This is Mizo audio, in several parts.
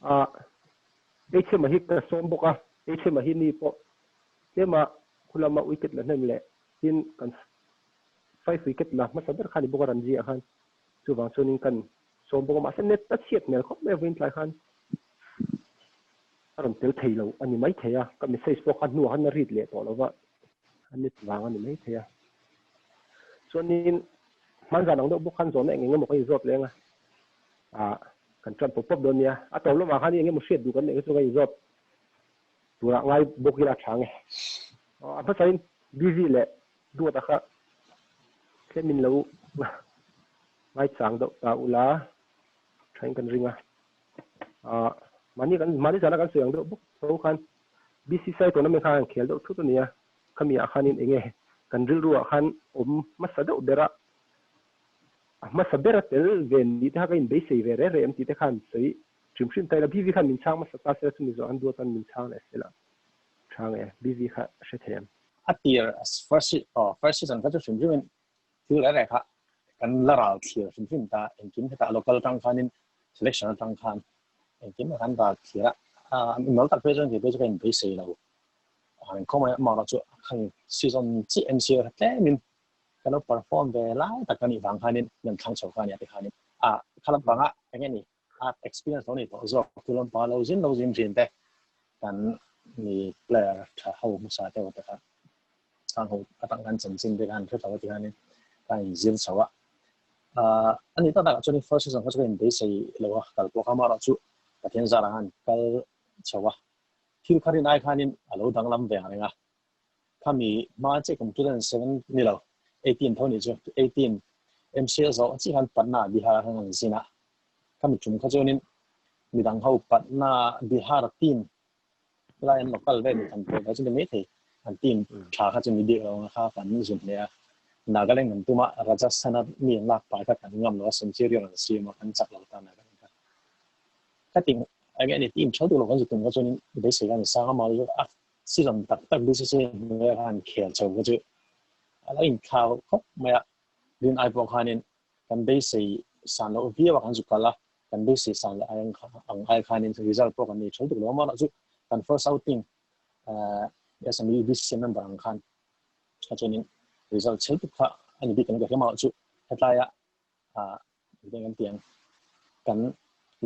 A HM-a hi ka sawm bawk a, HM-a hi ni pawh tlema khulama wicket la hnem leh tin kan five wicket la hmasa ber kha ni bawk a Ranji ah khan chuvang chuanin kan sawm bawk a mahse net a chhiat hmel khawp mai a vawiin tlai khan a rawn tel thei lo a ni maithei a, ka message pawh kha hnuah khan a read leh tawh lo va a net vang a ni maithei a. Chuanin hmanzan ang deuh bawk khan zawhna eng eng emaw ka inzawt leng a, ah kan ṭan pawp pawp dawn nia. A tawp lamah khan eng emaw hriat duh kan neih kha chu ka inzawt turah ngai bawk ila a ṭha nge. A hmasain busy leh duata kha tlemin lo ngaichang deuh ta ula ṭhain kan ring a. Ah mahni kan mahni zana kan sawi ang deuh bawk tho khan BCCI tournament khan an khel deuh thut a nia. Khami ah khanin enge kan rilru ah khan awm hmasa deuh ber a, a hmasa ber a tel ve nih te kha ka inbeisei ve reh reh em tih te khan sawi hrim hrim ta ila BV khan min chhang hmasa ta sela chumi zawh an duat an min chhang leh sela tha nge BV kha hre thei em? A tir first aw first season kha chu hrim hrimin thil reh reh kha kan la ral thlir hrim hrim ta engkim hetah local atang khanin selection atang khan engkim a kan ral thlir a, a tak phei chuan kei pawh chu ka inbeisei lo. Han khaw mai amah chu khan season chi MCA kha tlemin ka lo perform ve lai tak ka nih vang khanin nan thlang chho kha nia ti khanin a khalam panga enge ni a experience lo ni tawh zawk tu lam panga lo zin lo zin thin te kan ni player tha ho hmasa te te kha khang ho atang kan chanchin te khan hre tho ti khanin kan inzir chho a ani ta tak chuan first season kha chu ka inbeisei lo a kal pawh kha mara chu Pathian zara han kal chho a Thil kha rin ai khanin a lo danglam ve ang reng a, khami hma chiah kum 2007 ni lo, 18 tho nih chu, 18 MCL zawh chiah khan Patna Bihar khan an zin a, khami tum kha chuanin midang ho Patna Bihar team helai an local vel mi kan pawl kha chu ni maithei, an team tha kha chu ni bik lo ang a kha kan zun hle a, Nagaland kan tum a, Rajasthan a mi an lak pai kha kan ngam lo a, Centurion an siam a, kan chak lo ta Nagaland kha. Ka ti enge ni team tho duh lo kan zu tum kha chuanin beisei khan sang ama chu a season tak tak BCC hnuaia khan khel chho kha chu a lo inthlau khawp mai a rin ai pawh khanin kan beisei san loh viau a kan zu kal a kan beisei san loh ai ang ai khanin result pawh kan nei tho duh lo amaherawh chu kan first outing SMU BCC member ang khan kha chuanin result chhel tuk kha ani bik kan ka hria amaherawh chu hetlai a kan ti ang kan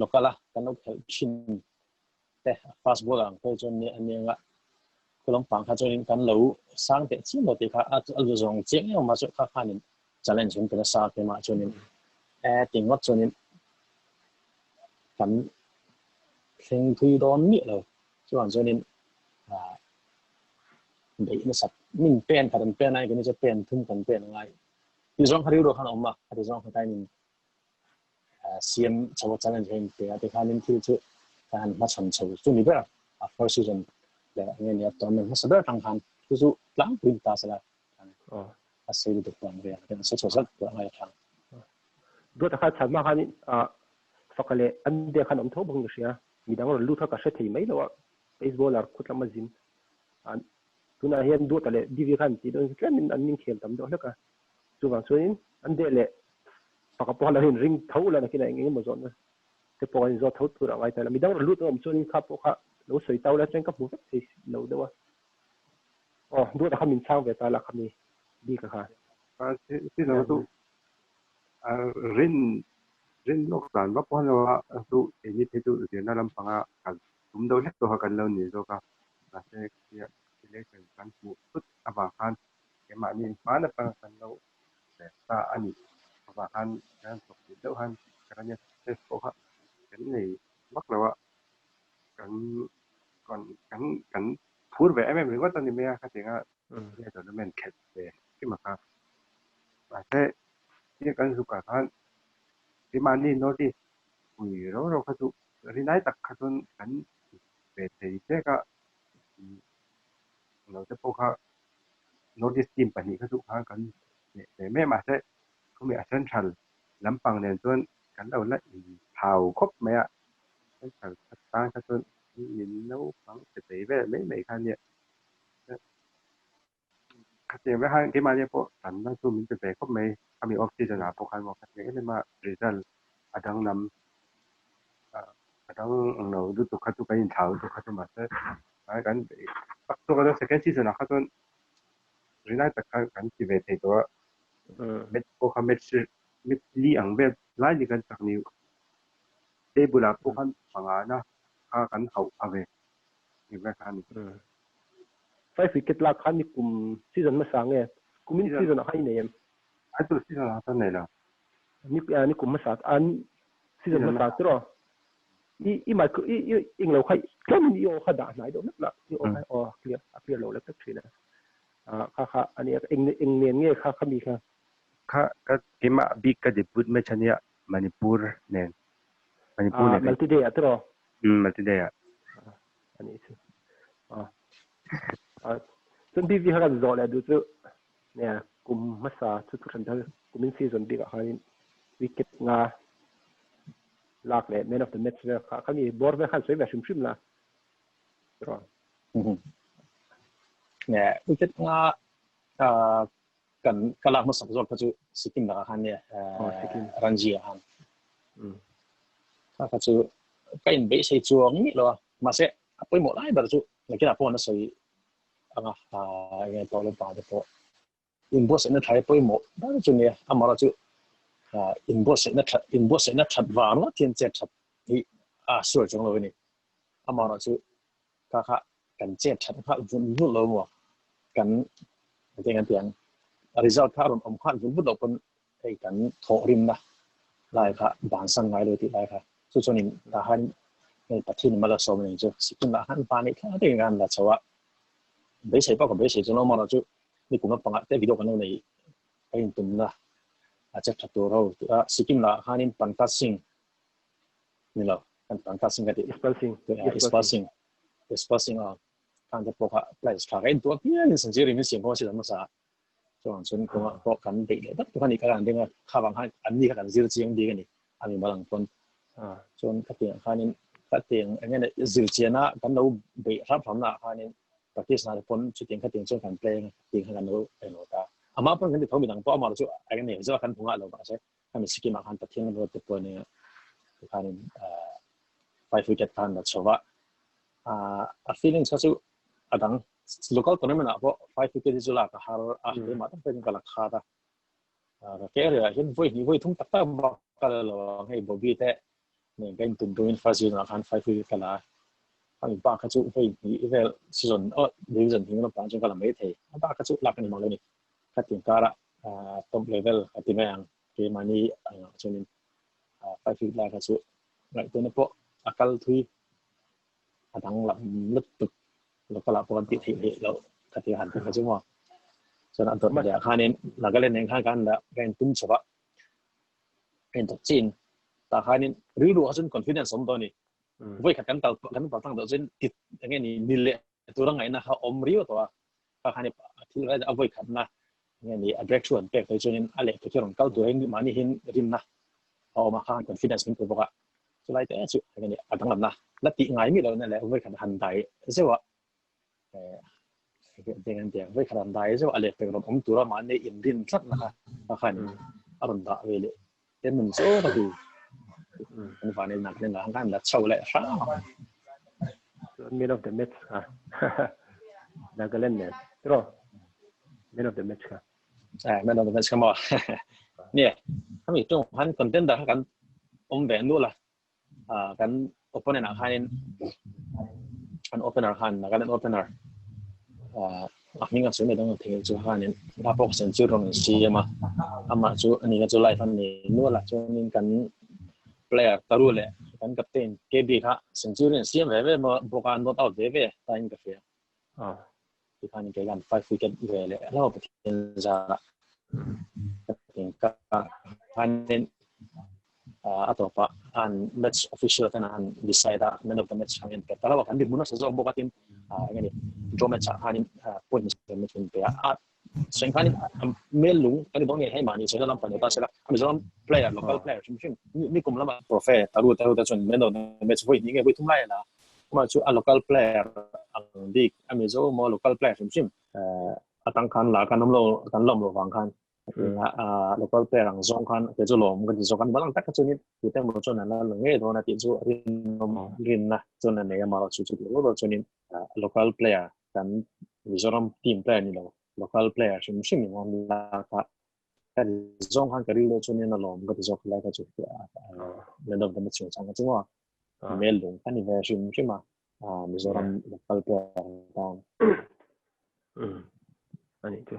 local a kan lo khelh thin te fast ball ang pawh chuan ni ani anga khulong pang kha chuanin kan lo sang teh chiam lo tih kha a lu zawng chiang em ma chu kha khanin challenge kan pe sa ke ma chuanin e ti ngawt chuanin kan thleng thui dawn mi lo chuan chuanin beih nasat min pen khat an pen ai kan chu pen thum kan pen angai Ti zawng kha rilru khan a awm a, khati zawng kha tain siam chho a challenge kha in pe a, tikhanin thil chu ka han hmachhawn chho chu ni ber a first season leh enge nia tournament hmasa ber atang khan chu chu tlangpui ta sela a sei lutuk tawh ang ve a, a sei chho zat tawh angai a thang. Duata kha chhan hma khan faka leh an bia khan awm tho bawk in ka hria, midang rawn lut kha ka hre thei mai lo a, pace bowler khutlam a zin Tunah hian Duata leh Divi khan tih dawn tlemin an inkhel tam deuh hlek a, chuvang chuanin an deh leh pakhat pawh kha lo inring tho la nakinah eng eng emaw zawhna te pawh kan inzawt tho tur a ngai ta la. Midang rawn lut a awm chuanin kha pawh kha lo sawi tau la chuan ka hmu vek thei lo deuh a. Aw, Duata kha min chhang ve ta la khami bika kha. Si lo chu rin rin lawk dan vak pawh a ni lo a, chu keini phei chu zirna lampanga kal tum deuh hlek tawh kha kan lo ni zawk a. Mahse khia selection kan hmuh thut avang khan keimahni hman atanga kan lo hre ta a nih avang khan kan thawk tih deuh khan kan success pawh kha kan nei vak lo a, kan kan kan phur ve em em ringawt a ni mai a khatianga tournament khelh ve hrim a kha. Mahse khia kan zuk ah khan keimahni North East pui ro ro kha chu rinai tak kha chuan kan ve thei hlek a, lo te pawh kha North East team pahnih kha chu khan kan hneh ve mai a, mahse khawmi a central lampang nen chuan kan lo la inthau khawp mai a, central tan kha chuan min naupang che thei vel mai mai kha ania. Khatiang vek khan keimahni pawh tanna chu min pe ve khawp mai, khami off season ah pawh khan maw khatiang em em a result a danglam. A dang ang lo lutuk kha chu kan inthlau lutuk kha chu mahse tlai kan tak zawk a second season ah kha chuan rinai tak kha kan ti ve thei tawh a match pawh kha match match li ang vel lai ni kan chak ni table ah pawh khan panga na kha kan hauh a ve ni vel kha a ni. Five wicket lak khan ni kum season hmasa nge kumin season ah khan i nei em? Ai chu season ah chuan nei lo. Ni ni kum hmasa an season hmasa chu rawh. I i micro i i englo kha tlemin i aw kha dah hnai deuh hlek la i aw kha aw clear a clear lo lek lek thin a. Ah kha kha ani eng eng nen nge kha khami kha. Kha ka keimah bik ka debut match ania Manipur nen. Manipur nen. Multi day ah tiraw? Um multi day ah. Ani chu. Ah. Ah chuan BV kha kan zawh leh duh chu nia kum hmasa chu thu hran thar kumin season bik ah khanin wicket nga lak leh man of the match vel kha khami bawr vel khan sawi ve hrim hrim la tiraw? Nia wicket nga kan ka lak hmasak zawk kha chu Sikkim lakah khan nia Ranji ah khan kha kha chu ka in beisei chuang miah lo a mahse a pawimawh lai ber chu nakinah pawh an sawi anga enge tawh lo pa te pawh inbuatsaihna tha hi pawimawh ber chu nia amaherawhchu inbuatsaihna that inbuatsaihna that vang ngawt hian chet that hi a sual chuang lo a ni amaherawhchu kha kha kan chet that nghal vut vut lo maw kan engtin an tih ang result kha a rawn awm nghal vut vut loh pawn hei kan thawh rimna lai kha bansan ngai lo tih lai kha chu chuanin tah khan hei Pathian in mal a sawm a ni chu Sikkim ah khan pa neih thleng takin khan la chho a beisei pawh ka beisei chuan awm erawh chu ni kum lampangah te video kan lo nei ka intumna a che tha tur ho tih a Sikkim lah khanin Pankaj Singh ni lo kan Pankaj Singh ka tih Ispal Singh Ispal Singh Ispal Singh a khan te pawh kha prize tha ka intuah piangin sanjiri min siam kawng a si lo hmasa chuan chun kawngah pawh kan beih leh tak tur a ni ka kan ding a kha vang khan an ni kha kan zir chiang bik a ni a mi mal ang pawn chuan khatiang khanin khatiang eng nge zir chiana kan lo beih hrap hrap na khanin practice na te pawn chutiang khatiang chuan kan play anga khatiang khan kan lo eng ta amah pawn kan ti tho midang pawh amah chu eng nge zo kan hmu ngah lo mahse khami Sikkim ah khan Pathian ruat te pawh nia tikhanin five wicket khan la chho va a feelings kha chu a dang local tournament ah pawh five wicket hi chu lak a har a keimah tak takin ka la khat a ka ke area hian vawi hnih vawi thum tak tak bak ka la lo ang hei Bobby te nen ka intum tumin first season ah khan five wicket ka la a khami bak kha chu vawi hnih vel season oh division hnih lampang chuan ka la mai thei a bak kha chu lak a ni mang lo ni khatin karah top level a ti mai ang keimahni angah chuanin five wicket lai kha chu ngaihtuahna pawh a kal thui a danglam lutuk local ah pawh kan tih theih theih loh ka ti han ti kha chu maw chuan a dawt leh ah khanin Nagaland nen khan kan la ka in tum chho a ka in thawk chin tah khanin rilru ah chuan confidence awm tawh a ni vawi khat kan kal kan kal tlang tawh chuan ti eng nge ni ni leh tura ngaihna kha awm riau tawh a kha khani thil a vawi khatna eng nge ni a breakthrough an pek tawh chuanin a leh tur hi rawn kal tur in mahni hin rinna a awm a kha confidence min pe bawk a chulai te chu eng nge ni a danglamna la tih ngai mi lohna leh vawi khat han dai zeuh a eng an tiang vawi khat han dai zeuh a leh pek rawn awm tura mahni inrin tlatna kha kha khan a rawn dah ve leh te nun chu ka ti an van in nak la khan la chho leh hram man of the match kha Nagaland nen tiro man of the match kha eh man of the match kha mo nie kami tung han contender kha kan om ve nu la kan opponent ah khanin an opener khan Nagaland opener a hming a sawi mai dang thei chu khanin a pawk sen chu rawn siam a amah chu ani chu live an nei nual a chuanin kan player taru leh kan captain KB kha centurion siam ve ve maw bawk a not out ve ve ta in ka hria tikhan kei kan five wicket ve leh lo Pathian zarah ka khanin a tawpah an match official ten an decide a man of the match ang en pe ta lo kan dinhmun nasa zawk bawk a tin eng nge draw match ah khanin point match min pe a seng khanin mel lung kan dawng nge hei mahni seng lam pan ta sela a Mizoram player local player hrim hrim ni kum lama profe taru taru ta chuan man of the match voi ni nge voi thum lai la ma chu a local player ang bik a Mizo mo local player hrim hrim atang khan la kan om lo kan lom lo wang khan. Local player ang zawng khan ke chu lawm ka ti zawk an balang tak kha chuanin tute emaw chuan an la la ngei dawn a tih chu rinawm rinna chuan a nei a mahlo chu chu tih rual rual chuanin local player kan Mizoram team player ni lo local player hrim hrim in an lak a ka zawng khan ka rilru chuanin a lawm ka ti zawk lai kha chu man of the match chungchang kha chu maw mel lung kha ni ve hrim hrim a Mizoram local player tan. Ani chu.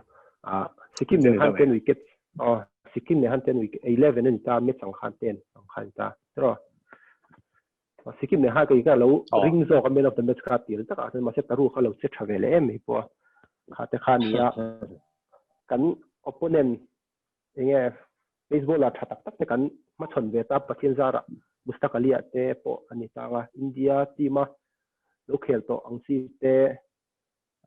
Sikkim nen khan 10 wicket. Oh, Sikkim nen khan 10 wicket 11 ani ta match ang khan 10 ang khan ta. Tro. Sikkim nen khan kei ka lo ring zawk a man of the match kha tir tak a mahse taru kha lo che tha ve le em mai pawh. Kha te kha nia kan opponent enge baseball a tha tak tak te kan hmachhawn ve ta Pathian zarah Mustaq Ali ah te pawh ani tang a India team a lo khel tawh ang chi te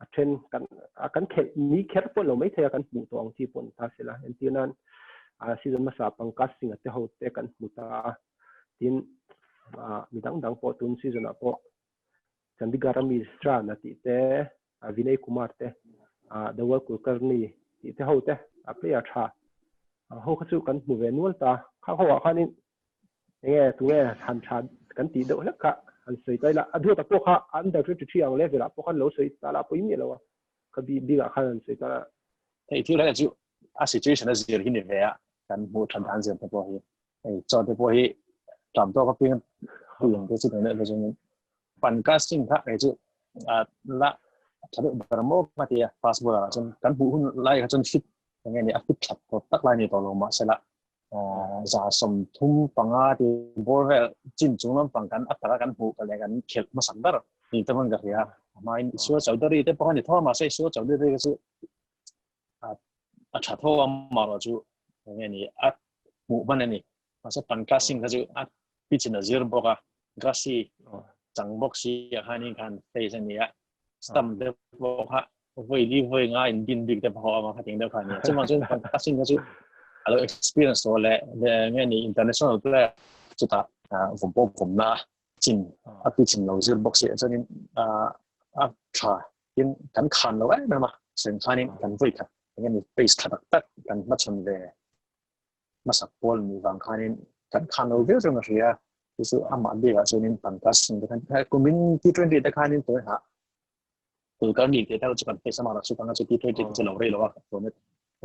a then kan a kan khelh ni kher pawh lo mai thei a kan hmuh tawh ang chi pawh ni ta sela entir nan a season hmasa Pankaj Singh a te ho te kan hmu ta a tin a midang dang pawh tun season ah pawh Chandigarh a mi Sran a tih te a Vinay Kumar te a Dawal Kulkarni tih te ho te a player tha ho kha chu kan hmu ve nual ta kha ho ah khanin enge tunge han tha kan tih deuh hlek kha han sawi ta ila a duat a pawh kha under 23 ang level ah pawh khan lo sawi ta la pawh i miah lo a ka bi bik ah khan han sawi ta la. Hei thil reng chu a situation a zir hi ni ve a kan hmuh than dan zir te pawh hi hei chaw te pawh hi tam tawk a piang tuiang te chu kan leh zawng pan casting kha hei chu la tha deuh ber maw ka ti a fast bowler ah chuan kan hmuh hun lai kha chuan fit enge ni a fit that tawh tak lai ni tawh lo mahsela 135 ti bawr vel chin chung lampang kan a taka kan hmuh ka leh kan khelh hmasak ber ni te pawn ka hria amahin Isua Chaudhary te pawh kha ni tho a mahse Isua Chaudhary kha chu a tha tho a marawh chu enge ni a hmuh hman a ni mahse Pankaj Singh kha chu a pitch in a zir bawk a grassy chang bawk si ah khanin khan face a ni a stump te pawh kha voi li voi nga in bin bik te pawh a kha ting deuh kha ni chuvang chuan Pankaj Singh kha chu a lo experience tawh leh nge ni international player chutah vawm pawh vawm na chin a pitch in lo zir bawk si chuanin a tha tin kan khan lo em em a chuan khanin kan voi khat enge ni pace tha tak tak kan hmachhawn ve hmasak pawl ni vang khanin kan khan lo viau chuan ka hria chu chu amah bikah chuanin Pankaj Singh te khan kumin T20 te khanin tunah Kulkarni tih te chu kan face a mahrawh chu kan chu T20 te chu lo rei lo a format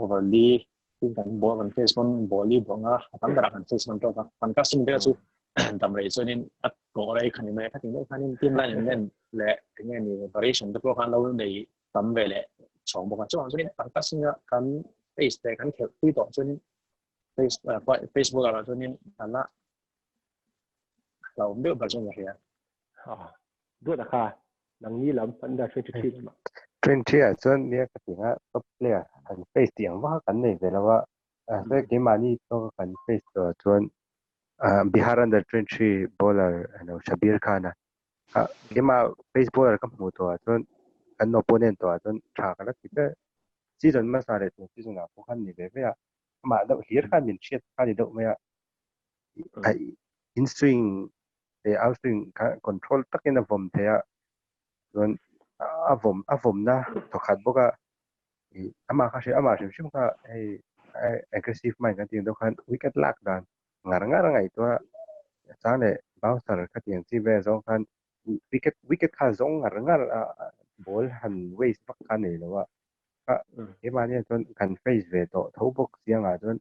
over li tin kan ball kan face pawn ball li bawng a a tam berah kan face hman tawk a Pankaj Singh te chu dam rei chuanin a tawh rei kha ni mai a khatin deuh khanin team line an len leh enge ni variation te pawh khan lo nei tam ve leh chhawng bawk a chuvang chuanin Pankaj Singh a kan face te kan khelh pui tawh chuanin face face bowler ah chuanin a la hlauhawm deuh ber chuan ka hria. Duat a kha nangni lam under 23 lamah. 23 ah chuan nia ka ti nga top player han face tih ang vak a kan nei ve lo a, mahse keimahni tawka kan face tawh ah chuan Bihar under 23 bowler ano Shabir Khan a keimah face bowler ka hmuh tawh ah chuan kan opponent tawh ah chuan tha ka la ti ber. Season hmasa leh tun season ah pawh khan ni ve ve a, amah deuh hlir khan min hriat kha ni deuh mai a, in swing leh out swing kha control takin a vawm thei a chuan a vawm a vawmna thawkhat bawk a ih amah kha hrim amah hrim hrim kha hei aggressive mind kan tih ang deuh khan wicket lak dan ngar ngar a ngaihtuah a chang leh bouncer kha tih ang chi vel zawng khan wicket wicket kha zawng ngar ngar a ball han waste vak kha a nei lo a a keimahni ah chuan kan face ve tawh tho bawk chiang ah chuan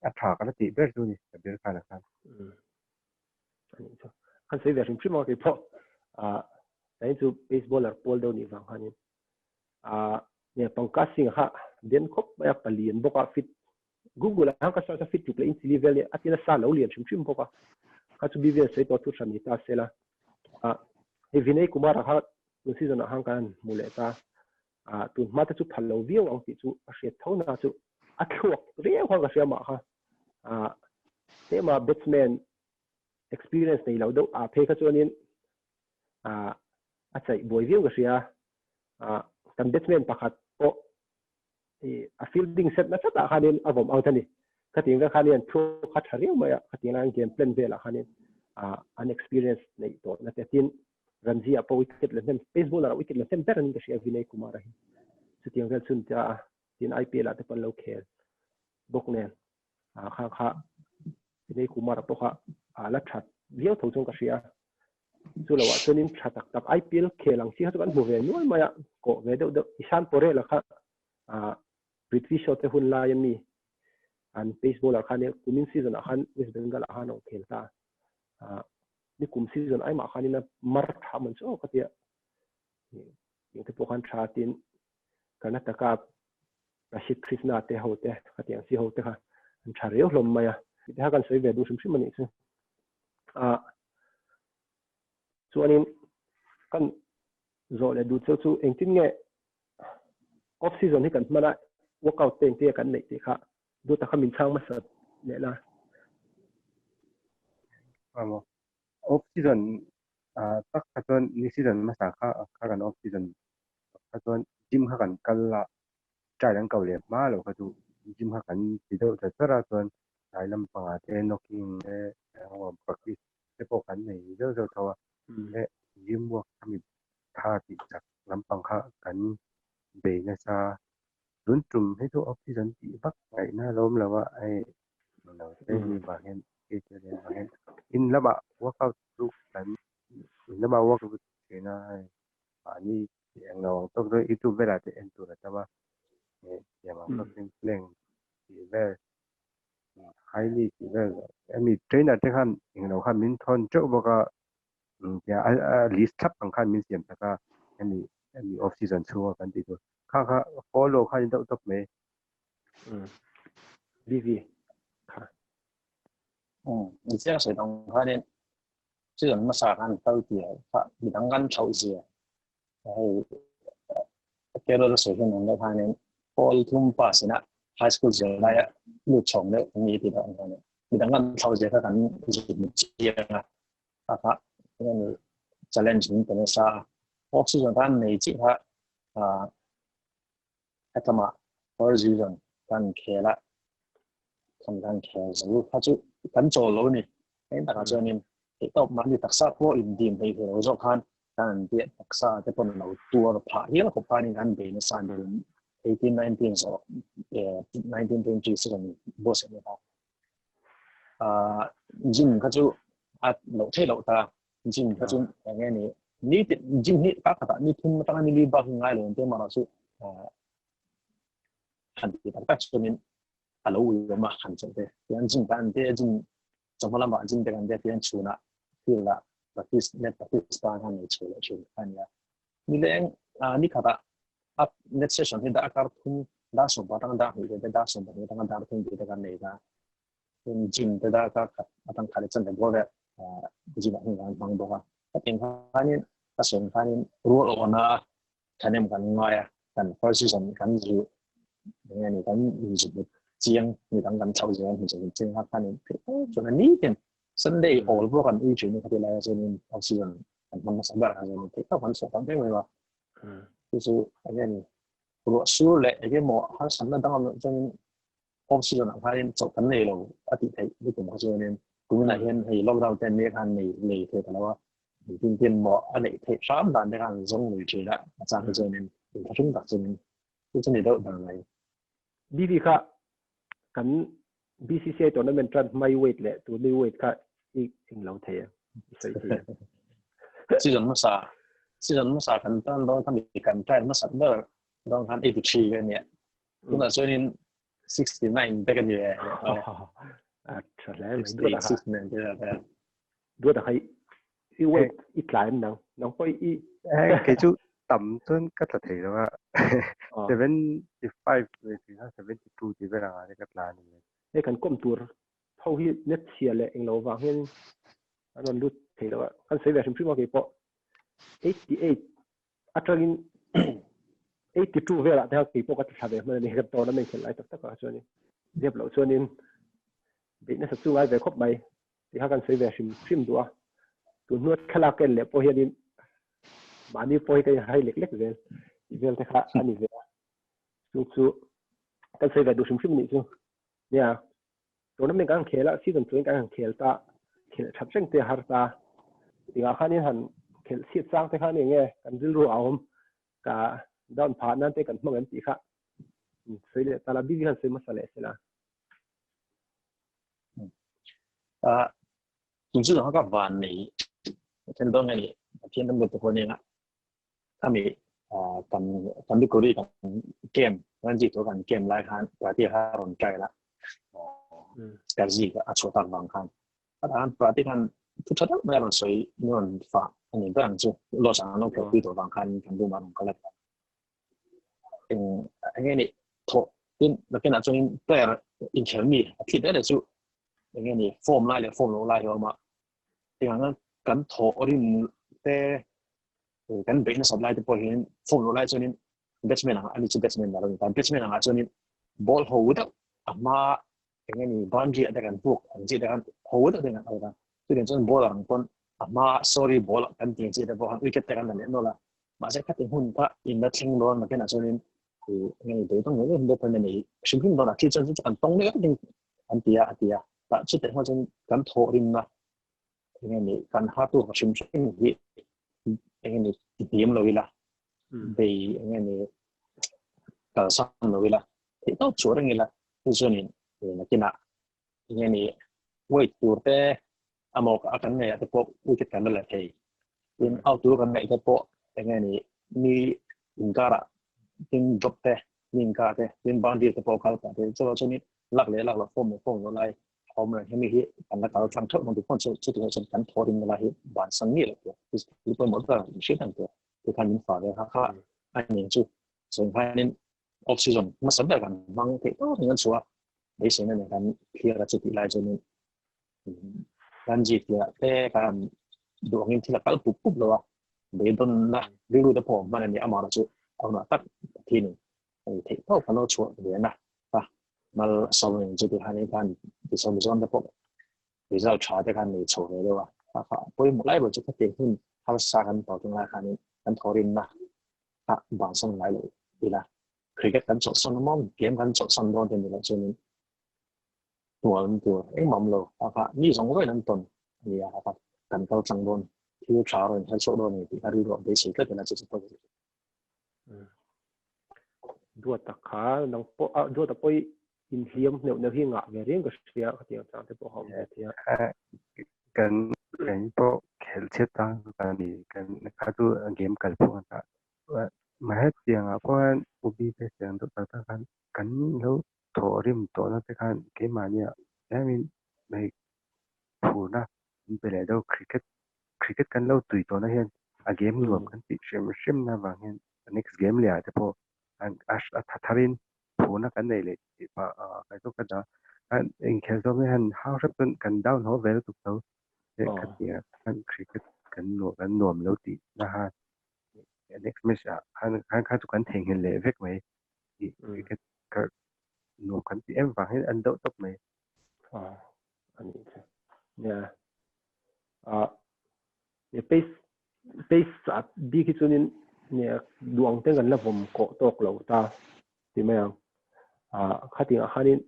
a tha ka la tih ber chu ni Kabir Khan a khan. Ani chu an sawi ve hrim hrim a keipawh ah tain chu pace bowler pawl deuh nih vang khanin ah nge Pankaj Singh kha den khawp mai a palian bawk a fit Google ah khan ka search a fit tluk leh inch li vel a tina sa lo lian hrim hrim bawk a kha chu BVN sawi tawh thu hran ni ta sela ah hei Vinay Kumar ah kha tun season ah khan kan hmu leh ta ah tun hma te chu phal lo viau ang tih chu a hriat tho na chu a thluak riau khan ka hria mah kha ah tlema batsman experience nei lo deuh ah phei kha chuanin ah a chaih buai viau ka hria ah kan batsman pakhat pawh a fielding set nasa tah khanin a vawm out a ni khatiang vel khanin thluak kha tha riau mai a khatiang lai game plan velah khanin an experience neih tawh na te tin Ranji ah pawh wicket la hnem pace bowler ah wicket la hnem ber anin ka hria Vinay Kumar a hi chutiang vel chhun tia tin IPL ah te pawh an lo khel. bawk nen a kha kha Vinay Kumar pawh kha a la that viau tho chuan ka hria. Chu loah chuanin tha tak tak IPL khel ang chi kha chu kan hmu ve nual mai a, kawh ve deuh deuh Ishan Porel-a kha Prithvi Shaw te hun laia mi an pace bowler kha nia kumin season ah khan West Bengal ah khan a awm khel ta a, ni kum season aimah khanin a mar tha man chu aw ka tia engte pawh khan tha tin Karnataka Rashid Krishna te ho te khatiang chi ho te kha an tha riau hlawm mai a tih kha kan sawi ve duh hrim hrim a nih chu. A chuanin kan zawh leh duh cheu chu engtin nge off season hi kan hman a workout te engtin nge kan neih tih kha duh taka min chhang hmasa leh la. Off season tak kha chuan ni season hmasa kha kha kan off season kha chuan gym kha kan kal a try an ko leh hma lo kha chu gym kha kan ti deuh chat chat a chuan tlai lampangah te knocking te practice te pawh kan nei zeuh zeuh tho a e gym work khami tha tih chak lampang kha kan bei nasa tun tum hi chu off season tih vak ngaihna a lo awm lo a hei lo te hi vang hian vang hian in lamah workout chu kan in lamah workout thin a hei mahni tih eng lo ang tawk chu youtube velah te en tur a tam a thiam ang tawk in plank tih vel high knee tih vel hemi trainer te khan eng lo khan min thawn teuh bawk a a list thlap ang khan min siam tak a hemi hemi off season chhunga kan tih tur kha kha follow khan in deuh tawp mai. BV kha. Ni chiang sawi dang khanin season hmasa khan kal tir kha midang kan thlauh zia hei Carol sawi hian ang deuh khanin pawl thum pass ina high school zir laia lut chhawng deuh an ni tih deuh ang khanin midang kan thlauh zia kha kan zut mit chiang a kha kha engemaw challenge min pe nasa off season khan nei chiah kha Hetlama first season kan khel a, kan kan khel zo kha chu kan chawl lo ni. Heng takah chuanin theihtawp mahni taksa pawh indim thei thei lo zawk khan kan an piah taksa te pawn lo tuar phah hial khawp khanin kan bei nasa a ni. 18, 19 zawh 19, 20 season boss a ni ta. Gym kha chu a loh theih loh ta. Gym kha chu eng nge ni ni tin gym hi ka khatah ni thum atanga ni li bak ngai lo te mara chu han ti tak tak chuanin a lo ui awm a han chawlh te tian gym kan te gym chawhma lamah gym te kan te tian chhunah field ah practice net practice tan han nei chho leh thin kha ania ni leng ni khatah up net session hi darkar thum dar sawm atanga dar hnih te dar 12 atanga dar thum te kan nei ta gym te darkar khat atang khat chan te bawr vel gym ah hian kan hmang bawk a hetiang khanin ka sawi ang khanin rual awhna thahnem kan ngai a kan first season kan zu enge ni kan inzut chiang midang kan chho zel hmu chho chiang kha khanin chuan a nitin Sunday awl pawh kan ui thin khati laia chuanin off season kan hmang hmasa ber kha chuanin theih tawp kan chhuah tam em em a chu chu enge ni ruah sur leh engemaw harsatna dang awm loh chuanin off season ah khanin chawlh kan nei lo a tih theih lutuk kha chuanin tunah hian hei lockdown te an nia khan nei nei thei ta lo a tin tin maw a neih theih hram dan te khan zawng lui thin a a chang hi chuanin inthlahrung tak chuanin chu chu ni deuh ber mai. BV kha kan BCCI tournament tan hmai weight leh tuni weight kha i eng lo thei em i sawi thei em? Season hmasa season hmasa kan tan dawn kha mi kan try hmasa ber dawn khan 83 ka nia Tunah chuanin 69 te ka ni ve. A tha hle mai. 69 te ka Duat a khai i weight i tla em nang. Nang pawh i Kei chu tam chuan ka tla thei lo a. 75 ve tih kha 72 tih vel anga te ka tla a ni mai. Hei kan kawm tur ho hi net chhia leh englo vang hian an rawn lut thei lo a. Kan sawi ve hrim hrim a kei pawh. 88 atangin 82 velah te kha kei pawh ka ti thla ve hman a ni ka tournament khelh lai tak tak ah chuanin zep loh chuanin beih nasa chu ngai ve khawp mai tih kha kan sawi ve hrim hrim duh a tun hnua thlalak en leh pawh hianin mahni pawh hi ka inhai lek lek zel tih vel te kha a ni ve a chu chu kan sawi ve duh hrim hrim a nih chu nia tournament kan khel a season chuan kan han khel ta khelh that reng te a har ta tingah khanin han khelh chhiat chang te khan enge kan rilru a awm ka down phah nan te kan hmang em tih kha sawi leh ta la bibi khan sawi hmasa leh sela. A tun chu ka van nei then don ani pathian dam te pawh nia ami kan kan kuri kan game kan ji to kan game lai khan prati ha ron try la ka ji a chho tak wang khan an prati khan thu tha tak mai ron soi non fa ani bang chu lo sang no ko pi to wang khan kan bu ma ron kala eng enge ni tho tin lakin a chuan player inkhel mi a thi de chu enge ni form lai leh form lo lai ho ma tiang kan tho rin te kan beihna sap lai te pawh hian form lo lai chuanin batsman anga ani chu batsman la lo ni ta batsman anga chuanin ball ho deuh a hma enge ni boundary a te kan puk ang chi te khan ho deuh te kan out a chutiang chuan ball ang pawn a hma sorry ball kan ti ang chi te pawh khan wicket te kan la leh nawlh a mahse khati hun kha in la thleng dawn nakinah chuanin enge ni beidawng ngei ngei pawh nei hrim hrim dawn a thil chuan chu kan tawng mek ding an ti a a ti a tah chutah hma chuan kan thawh rimna enge ni kan ha tu hrim hrim hi enge ni ti lo ila bei enge ni kalsan lo ila theih tawp chu reng ila chu chuanin nakinah enge ni wait tur te amo a kan nei te pawh wicket kan la thei tin out tur kan nei te pawh enge ni mi inkara tin drop te mi inkar te tin boundary te pawh kal pa te chu chuanin lak leh lak lo form leh form lo lai awm reng hemi hi kan la kal tlang theuh mang ti chu chu ti chuan kan thaw rin la hi ban san mi lo te ti pawimawh ber in hriat ang te ti khan min fa ve kha kha a ning chu chuan khanin off season hmasa ber kan hmang theih tawp in kan chhuah beiseina nen kan clear a chu tih lai chuanin kan ji tia te kan duh angin thil a kal pup pup lo a beidawnna rilru te pawh hman a ni amah chu a hunah tak Pathian in theih tawp kan lo chhuah ve na a mal sawm in chu ti khan khan ti sawm zawn te pawh result tha te khan nei chho ve deuh a kha pawimawh lai ber chu khatiang hun harsa kan tawh tung lai khanin kan thawhrimna kha bansan ngai lo ila cricket kan chawlhsan a maw game kan chawlhsan dawn te ni loh chuanin hnual an tur engmah awm lo a kha mi zawng zawngin an tawn a ni a kha kan kal tlang dawn thil tha rawn inher chhuak dawn a ni tih kha rilru a beisei tlat ila chu chu pawh Duat tak kha nang pawh a duat a pawi inhliam neuh neuh hi ngah ve reng ka hria ka tiang chang te pawh a awm ve thei a. Kan kan pawh khelh chhiat tang ka ni kan kha chu game kal phung a ta Mahse tiangah pawh hian ubi te siam deuh tak tak khan kan lo thawh rim tawhna te khan keimahnia tlemin hei phurna min pe leh deuh cricket cricket kan lo tui tawhna hian a game nuam kan tih hrim hrimna avang hian next game leh ah te pawh a tha tharin phurna kan nei leh tih pah kai zawk ka dah a inkhelh zawk hian hau hrep chuan kan down haw ve lutuk tho khatiang khan cricket kan nuam nuam lo tih na khan next match ah khan khan kha chu kan theihnghilh leh vek mai tih cricket kha nuam kan tih em vang hian an deuh tawp mai. A nih chu. Nia. Ah pace pace ah bik hi chuanin nia duh ang ten kan la vawm kawh tawk lo ta ti mai ang. Ah khatingah khanin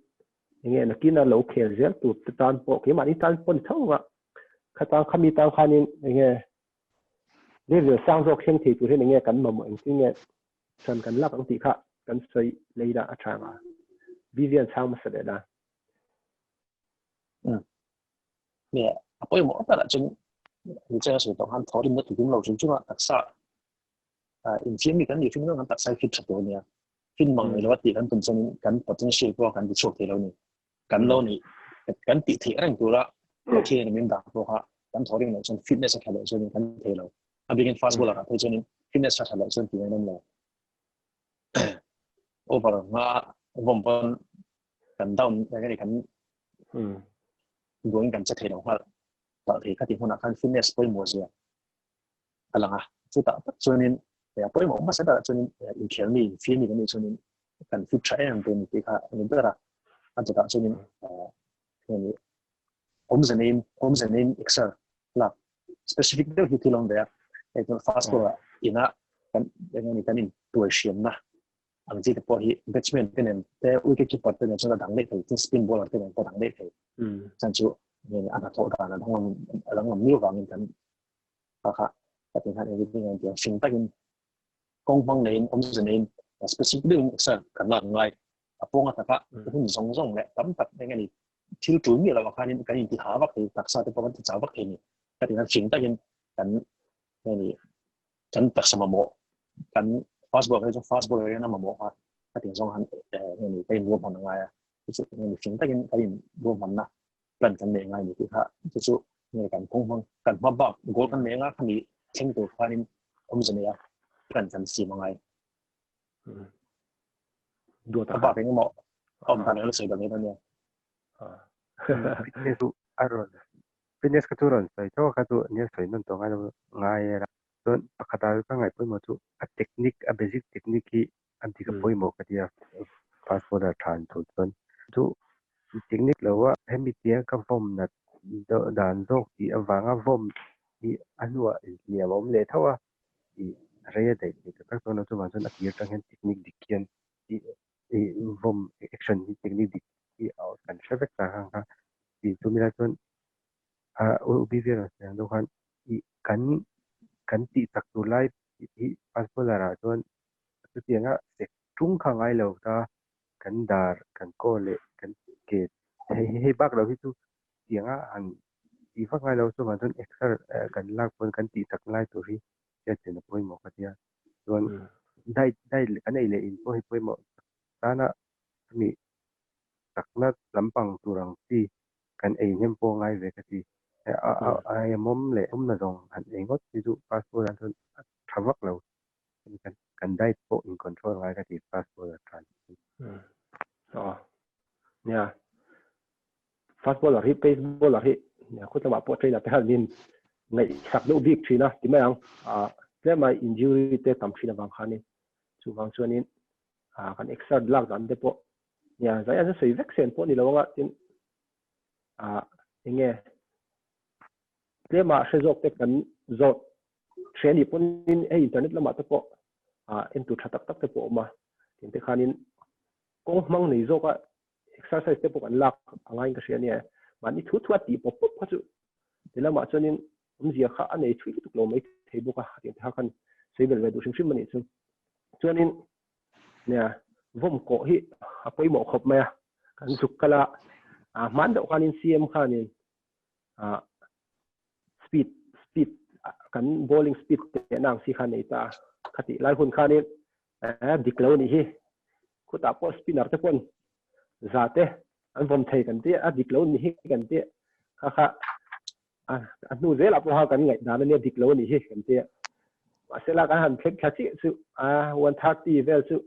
enge nakina lo khel zel tur te tan pawh keimahni tan pawh ni tho anga khatang khami tan khanin enge Level sang zawk thleng thei tur hian enge kan mamawh engtin nge hran kan lak ang tih kha kan sawi lei la a tha ang a. Vivian chhang hmasa leh la. Nge a pawimawh berah chuan ni changa sawi tawh khan thawhrimna ti tum lo chung chunga taksa infiam mi kan nih hrim kan taksa hi fit tha tur a nia. Fin mang nei lova tih kan tum chuanin kan potential pawh kan ti chhuak thei lo a ni. Kan lo nih kan tih theih reng tura Pathian in min dah pawh kha kan thaw ring loh chuan fitness a tha loh chuan kan thei lo. A bikin fast bowler ah phei chuan fitness a tha loh chuan tih ngaihna awm lo. Over nga vawm pawn kan down eng nge kan buangin kan che thei lo nghal. Tah thei kha tih hmunah khan fitness pawimawh zia a lang a. Chutah tak chuanin a pawimawh hmasa berah chuanin inkhel mi, infiam mi kan nih chuanin kan fit tha em em tih kha a ni ber a. A chutah chuanin awmze neiin awmze neiin exer lak specific deuh hi thil awm ve a. Hei chuan fast ball ah ina kan eng nge ni kan intuai hriamna ang chi te pawh hi batsman te nen te wicket keeper te nen chuan a dang daih thei tin spin bowler te nen pawh a dang daih thei. Chuan chu nge ni a hnathawh dan a danglam a danglam miau vangin kan kha kha ka ti khan everything an ti a hring takin kawng hmang neiin awmze neiin specific deuhin exer kan lak ngai a pawnga taka hun zawng zawng leh tam tak eng nge ni. Thil tul mi lo khanin kan in ti ha vak thei taksa te pawh kan ti chau vak thei ni. Ka ti fing takin kan ni kan taksa mamawh kan fast ball chu fast ball hian a mamawh a ka ti zawng han ni ka in ruahman angai a chu ni fing takin kan in ruahman na plan kan nei ngai ni ti kha chu chu nge kan kawng hmang kan hma bak goal kan nei nga khami thleng tur khanin awmze nei a plan kan siam angai. Duat a bak engemaw awm dan elo sawi dan ania. Fitness chu a rawn fitness kha chu rawn sawi tho kha chu nia sawi nawn tawh ngai lo ngai era chuan pakhat ah ka ngaih pawimawh chu a technique a basic technique hi a dik a pawimawh ka tia fast bowler tha an tur chuan chu technique lo a hemi tia ka vawm nat dan zawk tih avanga vawm hi a hnuah inhliam a awm leh tho a ih rei a daih thei tak tak dawn lo chuvang chuan a tir atang hian technique dik hian ih ih vawm action hi technique dik hi a kan hre vek ta kha tih chumi lai chuan ah u BVR rawn sawi ang deuh khan ih kan kan tih chak tur lai hi fast bowler ah chuan chutianga sek tung kha ngai lo ta kan dar kan kaw leh kan ke hei hei bak lo hi chu tianga han tih vak ngai lo chuvang chuan exer kan lak pawn kan tih chak lai tur hi hriatchian a pawimawh ka tia chuan diet diet kan ei leh in pawh hi pawimawh tana chumi chakna lampang tur ang chi kan ei hnem pawh ngai ve ka ti a mawm leh awmna zawng han ei ngawt hi chu fast food ah chuan a tha vak lo kan kan diet pawh in control ngai ka ti fast food ah chuan. Aw nia fast bowler hi pace bowler hi nia khut lamah pawh trainer te khan min ngaihsak deuh bik thin a ti mai ang ah tlema injury te tam thin avang khanin chuvang chuanin ah kan exert lak dan te pawh nia zai an sawi vek sen pawh ni lo anga tin ah enge tlema hre zawk te kan zawt hre ni pawhin hei internet lamah te pawh ah en tur tha tak tak te pawh awm a tin te khanin kawng hmang nei zawk a exercise te pawh kan lak a ngaiin ka hria ania mahni thu thu a tih pawp pawp kha chu ti lamah chuanin awmzia kha a nei thui lutuk lo mai thei bawk a tiang te kha khan sawi belh ve duh hrim hrim a nih chu chuanin nia vawm kawh hi a pawimawh khawp mai a kan zuk kal a ah hman deuh khanin CM khanin ah speed speed kan bowling speed te nang si khan nei ta khati lai hun khanin eh dik lo nih hi khutah pawh spinner te pawn za te an vawm thei kan tia a dik lo nih hi kan tia kha kha a hnu zelah pawha kan ngaih dan ania dik lo nih hi kan tia mahse la kan han thleng thla chiah chu a 130 vel chu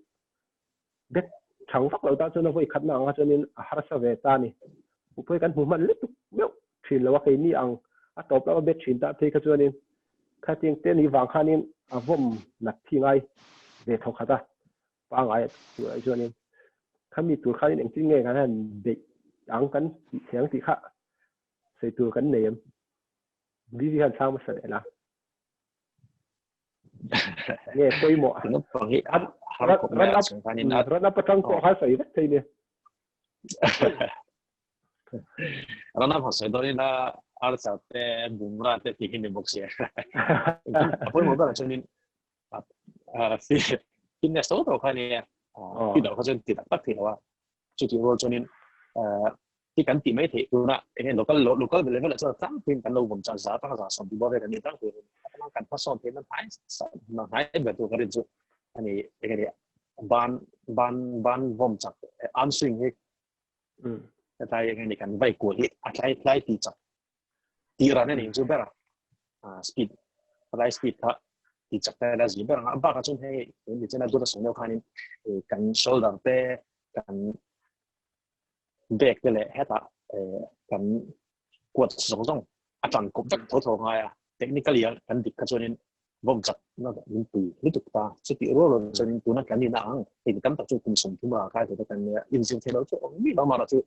bet thang vak lo ta chuan a vawi khatna anga chuanin a harsa ve ta ni upui kan hmu hman lutuk meuh thin lo a keini ang a tawp lama bet thin ta phei kha chuanin khatiang te ni vang khanin a vawm nat thi ngai ve tho khat a pangai tur ai chuanin khami tur khanin engtin nge kan han beih ang kan tih thei ang tih kha sawi tur kan nei em BV han chhang hmasa leh la nge pawimawh naupang hi har khawp mai a chung khanin a run up atang pawh khan sawi vek thei ni run up sawi dawn ila Archer te Bumrah te tih hi ni bawk sia a pawimawh ber chuanin fitness tho tho kha nia ti loh kha chuan ti tak tak thei lo a chutih rual chuanin hi kan tih mai theih tuna enge local local level ah chuan tlangpuiin kan lo vawm chan za atanga za sawm tih bawr vel kan ni tlangpui a kan hmasawn theih nan hnai hnai ber tur ka rin chu ani enge ni ban ban ban vawm chak arm swing hi tlai enge ni kan vai kual hi a tlai tlai ti chak ti ran ani chu ber a speed tlai speed kha ti chak ta la zi ber a bak a chuan hei ni chena dura sawm deuh khanin kan shoulder te kan bag te leh hetah kan kuat zawng zawng a tan kawp vek tho tho ngai a technically a kan dik kha chuanin vawm chak na min pui lutuk ta chutih rual rual chuanin tuna kan nihna ang hei mi tam tak chu kum 30 a kai thei te kan nia inzir thei lo chu awm mi lo mara chu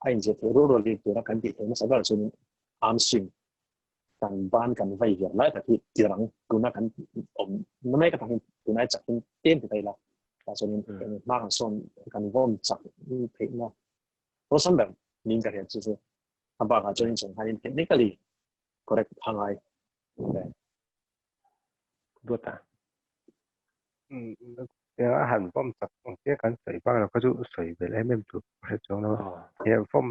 a inzir thei rual rual hi tuna kan tih theih nasa ber chuanin arm swing kan ban kan vai vir lai tak hi tirang tuna kan awm na mai ka takin tunai chak hin tem ti thei la ta chuanin hma kan sawn kan vawm chak theihna awlsam ber niin ka hriat chu chu a bakah chuanin chung khanin technically correct a ngai duata. Tiang a han vawm chak ang chiah kan sawi bak lo kha chu sawi belh em em tur ka hre chuang lo a. He vawm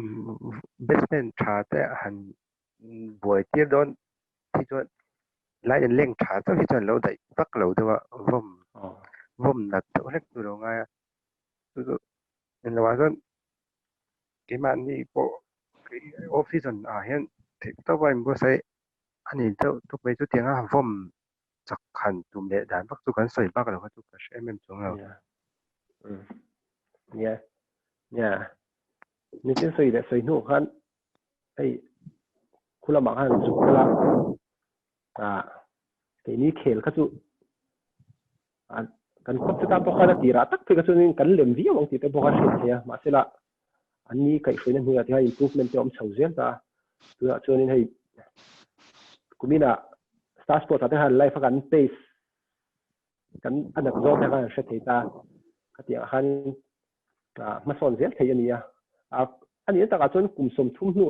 batsman tha te a han buai tir dawn hi chuan line and length tha chauh hi chuan lo daih vak lo deuh a, vawm vawm nat deuh hlek chu lo ngai a. Chu chu englo ah chuan keimahni pawh off season ah hian theih tawp a inbuatsaih a ni deuh tuk mai chu tiang a vawm chak han tum leh dan vak chu kan sawi bak lo kha chu ka hre em em chuang lo. Nia. Mm. Nia. Nia. Ni tin sawi leh sawi hnu khan hei khulamah khan zuk kala a keini khel kha chu a kan khawp chu tan pawh khan a tirah tak phei kha chuanin kan lem viau ang tih te pawh kha hriat theih a mahsela an ni kaihhruaina hnuaiah te hian improvement te a awm chho zel ta a tunah chuanin hei kuminah Star Sports ah te khan live a kan pace kan a nat zawng te khan an hre thei ta khatiang ah khan hmasawn zel thei a ni a a nih takah chuan kum 30 hnu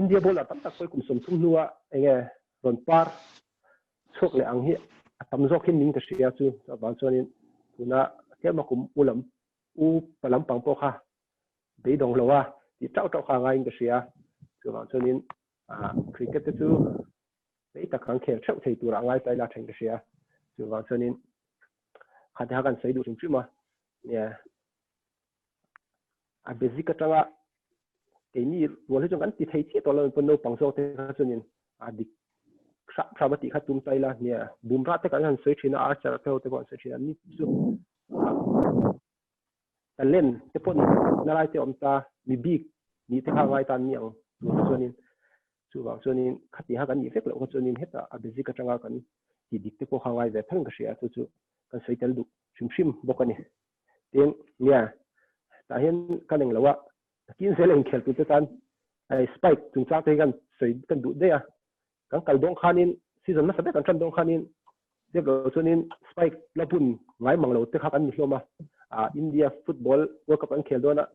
India bowler tam tak pawh kum 30 hnua enge rawn par chhuak leh ang hi a tam zawk hin ning ka hria chu chuvang chuanin tuna tlema kum u lam u pa lampang pawh kha beidawng lo a tih tauh tauh kha a ngaiin ka hria chuvang chuanin cricket te chu rei tak kan khel theuh thei turah ngai ta ila then ka hria chuvang chuanin kha te kha kan sawi duh hrim hrim a nia a basic atanga keini rual hi chuan kan ti thei chiah tawh lo pawn naupang zawk te kha chuanin a dik hrap hrap a tih kha tum ta ila nia Bumrah te kan han sawi thin a Archer te ho te pawh an sawi thin a ni chu talent te pawh na lai te awm ta mi bik nih te kha ngai tan ni ang tur kha chuanin chuvang chuanin khati ha kan nih vek loh kha chuanin heta a basic atanga kan tih dik te pawh kha ngai ve than ka hria chu chu kan sawi tel duh hrim hrim bawk a ni. Tin, nia, tah hian ka neng lo a, takin zel engkhel tur te tan spike chungchang te hi kan sawi kan duh daih a, kan kal dawn khanin season hmasa ber kan tan dawn khanin zep lo chuanin spike la bun ngai mang lo te kha kan ni hlawm a, India football world cup an khel dawn a,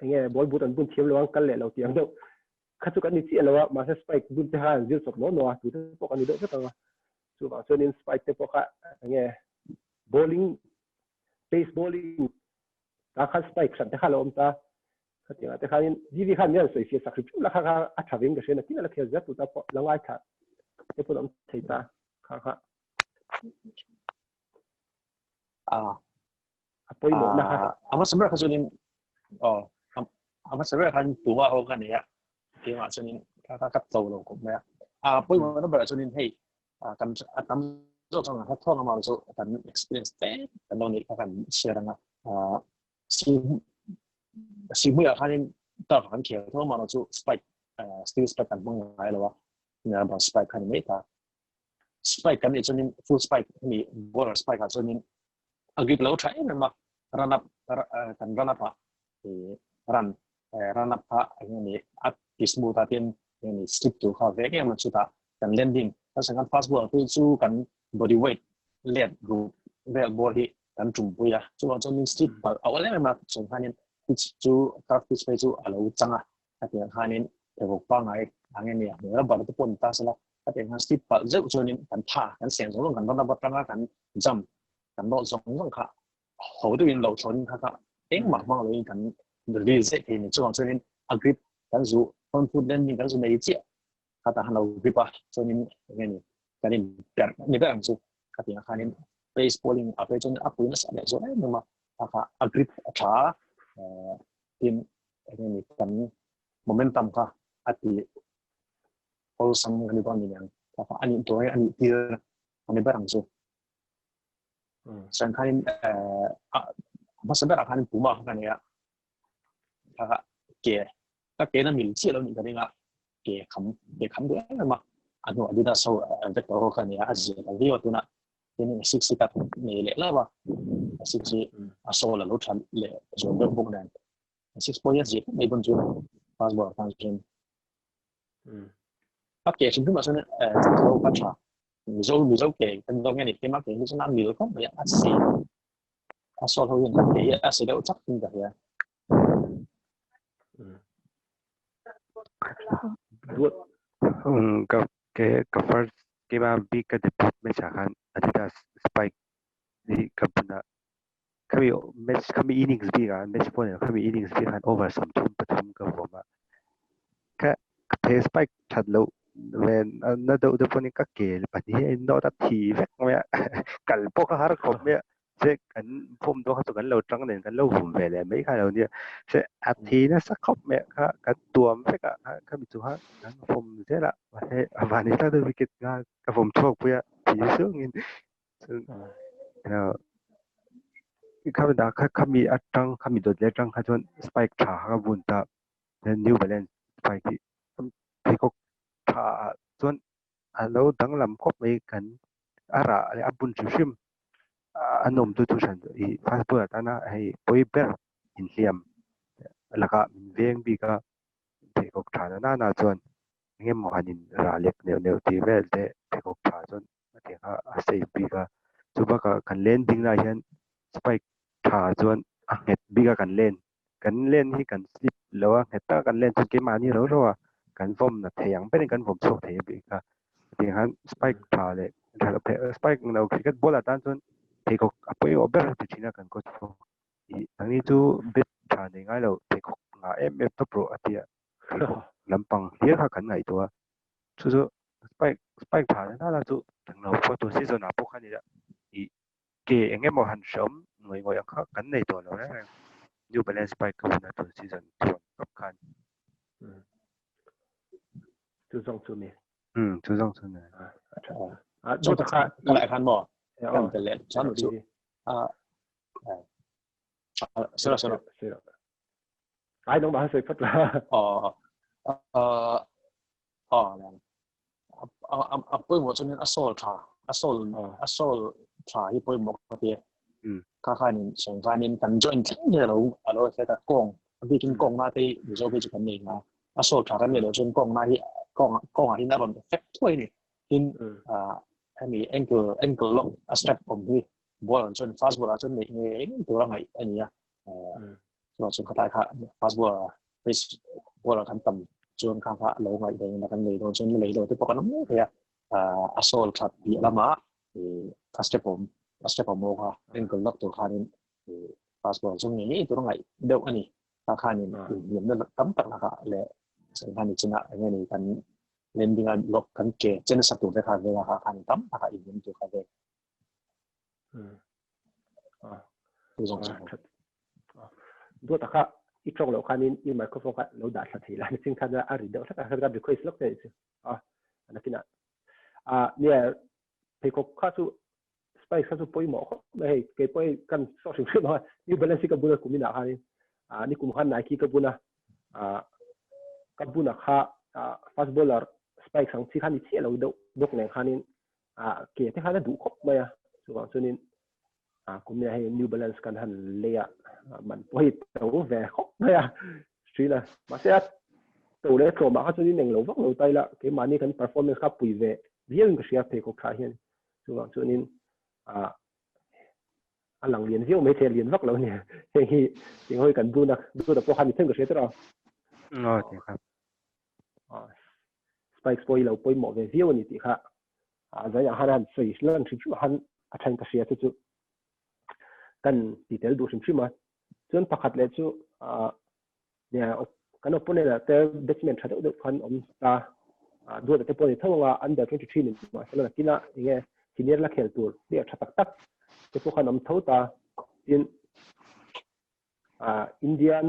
enge ball boot an bun thiam lo an kal leh lo tih ang deuh kha chu kan ni chiah lo a, mahse spike bun te kha an zir chawp naw naw a, tute pawh kan ni deuh vek ang a, chuvang chuanin spike te pawh kha enge bowling pace bowling ta khan spike hran te kha lo awm ta khatiang te khanin DV khan mian sawi fiah sak hrim hrim la kha kha a tha veng ka hria nakin a la khel zel tur ta pawh la ngai thla te pawh awm thei ta kha kha a a pawimawh na kha ama samra kha chuanin oh ama samra khan tuma ho ka nei a keimah chuanin kha kha ka to lo khawp mai a a pawimawh na berah chuanin hei kan a tam zawk chuan kha thawng ama chu kan experience te kan lo neih kha kan share anga si si hmuiah khanin turf kan khel tho ama chu spike steel spike kan hmang ngai lo a rubber spike kha ni mai ta spike kan nih chuanin full spike ni bowler spike ah chuanin a grip lo tha em em a run up kan run up a run run up kha eng ni a ti smooth a tin eng ni slip tur kha ve em a chutah kan landing kan kan fast ball pui chu kan body weight let ru vel ball hi kan tum pui a chuan chuan slip pal a awal em em a chung khanin pitch chu turf pitch phei chu a lo chang a hetiang khanin thawk pangai ang ania rubber te pawh ni ta sela hetiang khan slip palh zeuh chuanin kan tha kan seng zawng zawng kan run up atanga kan jump kan nawh zawng zawng kha ho deuhin lo thlawnin kha kha engmah hmang loin kan release zeh thei ni chuang chuanin a grip kan zu front foot landing kan zu nei chiah kha ta han lo grip a chuanin enge ni kan in per ni ber ang chu khatiang khanin pace bowling a pe chuan a pui nasa leh zual em em a kha kha a grip a tha tin enge ni kan momentum kha a ti awlsam kan ni dawn ni ang kha kha ani tur ani tir ani ber ang chu chuan khanin a hmasa berah khanin puma kha ka nei a kha kha ke ka ke na mil chiah lo nih ka ring a ke kham ke kham duh em em a a hnu Adidas ho vector ho kha nia a zia ta viau tuna tin six ka nei leh lo a six hi a soul a lo tha leh zual deuh bawk nen six pawh hi a zia mai pawn chu fast ball tan chuan a ke hrim hrim ah chuan tho ka tha mizo mizo ke kan dawng nge ni tlem a ke hi chuan a mil khawp mai a si a soul ho hian ka ke hi a si deuh chak in ka hria Ka ke ka first keima bik ka debut match ah khan Adidas spike hi. Khami innings bik ah match pawh ni lo khami innings bik khan over 33 ka vuam a. Ka ka phe spike that loh ve na deuh deuh pawhin ka kel pahnih hi a innawt a thi vek mai a kal pawh ka har khawp mai a che kan form dawn kha chu kan lo tang nen kan lo vum ve leh mai kha lo nia che a thi nasa khawp mai a kha kan tuam vek a khami chu kha kan vawm zel a mahse a vani tak deuh wicket nga ka vawm chhuak pui a thi sungin khami dah kha khami atang khami dawt leh atang kha chuan spike tha kha ka bun ta then New Balance spike hi pheikhawk tha ah chuan a lo danglam khawp mai kan a rah leh a bun hrim hrim a nawm chu thu hran ih fast ball atana hei pawi ber inhliam lakah min veng bik a pheikhawk tha na nana chuan eng emaw han in rah lek neuh neuh tih vel te pheikhawk tha chuan a tiang kha a safe bik a chu bakah kan landing lai hian spike tha chuan a nghet bik a kan land kan len hi kan slip lo a nghet taka kan len chuan keimahni ro ro a kan vawm na thei ang berin kan vawm chhuak thei a bik kha tiang khan spike tha leh tha lo pheh spike lo cricket ball ah tan chuan pheikhawk a pawimawh ber a ti thin a kan coach pawh ih nangni chu bat tha nei ngai lo pheikhawk ngah em em tawp rawh a ti a pheikhawk lampang hlir kha kan ngaihtuah a chu chu spike spike tha na na chu englo pawh tun season ah pawh khan ila ih Ke eng emaw han hreawm ngawih ngawih ang kha kan nei tawh lo reng reng. New Balance bike ka hun a tun season tluan kap khan. Chu zawng chu ni. Chu zawng chu ni. A tha. A chu ta kha ka lai khan maw? Kan tel leh chan chu. A sira sira. Sira. Ai nong ba soi phat la. Ờ ờ ờ a pawimawh chuanin a sawl tha a sawl a sawl tha hi pawimawh ka ti kha khanin sawi khanin kan join thleng hi alo alo effect a kawng a bikin kawng na te hi mizo phei chu kan nei nga a sawl tha kan nei loh chuan kawng na hi kawng kawngah hian a rawn effect thuai a ni tin hemi ankle ankle lock a strap awm hi ball an chuan fast ball ah chuan neih ngei ngei tur a ngaih a ni a chuvang chuan khatlai kha fast ball face ball ah kan tam chuan kha kha lo ngaih ve in kan nei dawn chuan lei lo te pawh kan awm mai thei a a sawl that piah lamah a step awm a step awm kha ankle lock tur khanin fast ball chu ngei ngei tur a ngaih deuh a ni kha khanin inhliamna tam tak lakah leh khan nichinah eng nge ni kan landing a lock kan ke chen sak tur te kha vel kha khan tam takah inhliam tur kha vel Duat a kha i tawng loh khanin i microphone kha lo dah thla thei la nichin khan a ri deuh hlek a ka request lawk che chu a nakinah a nia pheikhawk kha chu spikes kha chu pawimawh khawp mai hei kei pawh hei kan saw hrim hrim a New Balance hi ka bun a kuminah khanin a nikum khan Nike ka bun a a ka bun a kha fast bowler spikes ang chi kha ni chiah lo deuh bawk nen khanin a ke te khan a duh khawp mai a chuvang chuanin a kum nia hei New Balance kan han lei a man pawh hi to ve khawp mai a hri la mahse a to leh tlawmah kha chuanin englo vak lo ta ila keimahni kan performance kha pui ve viau in ka hria pheikhawk tha hian chuvang chuanin a a lang lian viau mai thei a lian vak lo a ni heng hi eng hawi kan bun a bun a pawh khan ni theng ka hria tawh a ti kha spikes pawh hi lo pawimawh ve viau a ni tih kha a zaiah khan a han sawi lan hrim hrim a han a then ka hria chu chu kan ti tel duh hrim hrim a chuan pakhat leh chu kan opponent ah te batsman tha deuh deuh khan awm ta duat te pawh ni tho anga under 23 ni mahse la kina enge senior la khel tur player tha tak tak te pawh khan awm tho ta tin Indian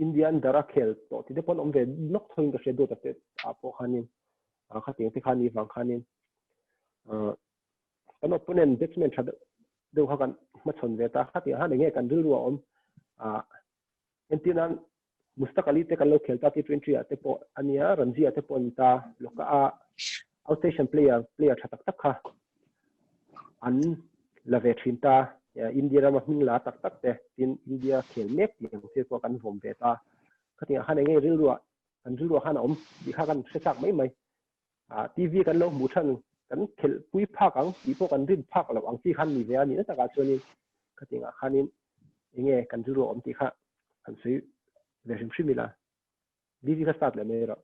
Indian dara khel tawh ti te pawn awm ve nawk tho in ka hria duat te ah pawh khanin khatiang te khan ni vang khanin kan opponent batsman tha deuh kha kan hmachhawn ve ta khatiang khan enge kan rilru a awm entirnan Mustaq Ali te kan lo khel ta T20 ah te pawh ania Ranji ah te pawh an ta loka a outstation player player tha tak tak kha an la ve thin ta India rama hming la tak tak te tin India khel mek tih ang chi pawh kan vawm ve ta khatiang khan enge rilru ah kan rilru ah khan a awm tih kha kan hre chak mai mai TV kan lo hmuh than kan khelh pui phak ang tih pawh kan rin phak loh ang chi khan ni ve a nih na takah chuanin khatiang ah khanin enge kan rilru a awm tih kha han sawi ve hrim hrim ila DV kha start leh mai rawh.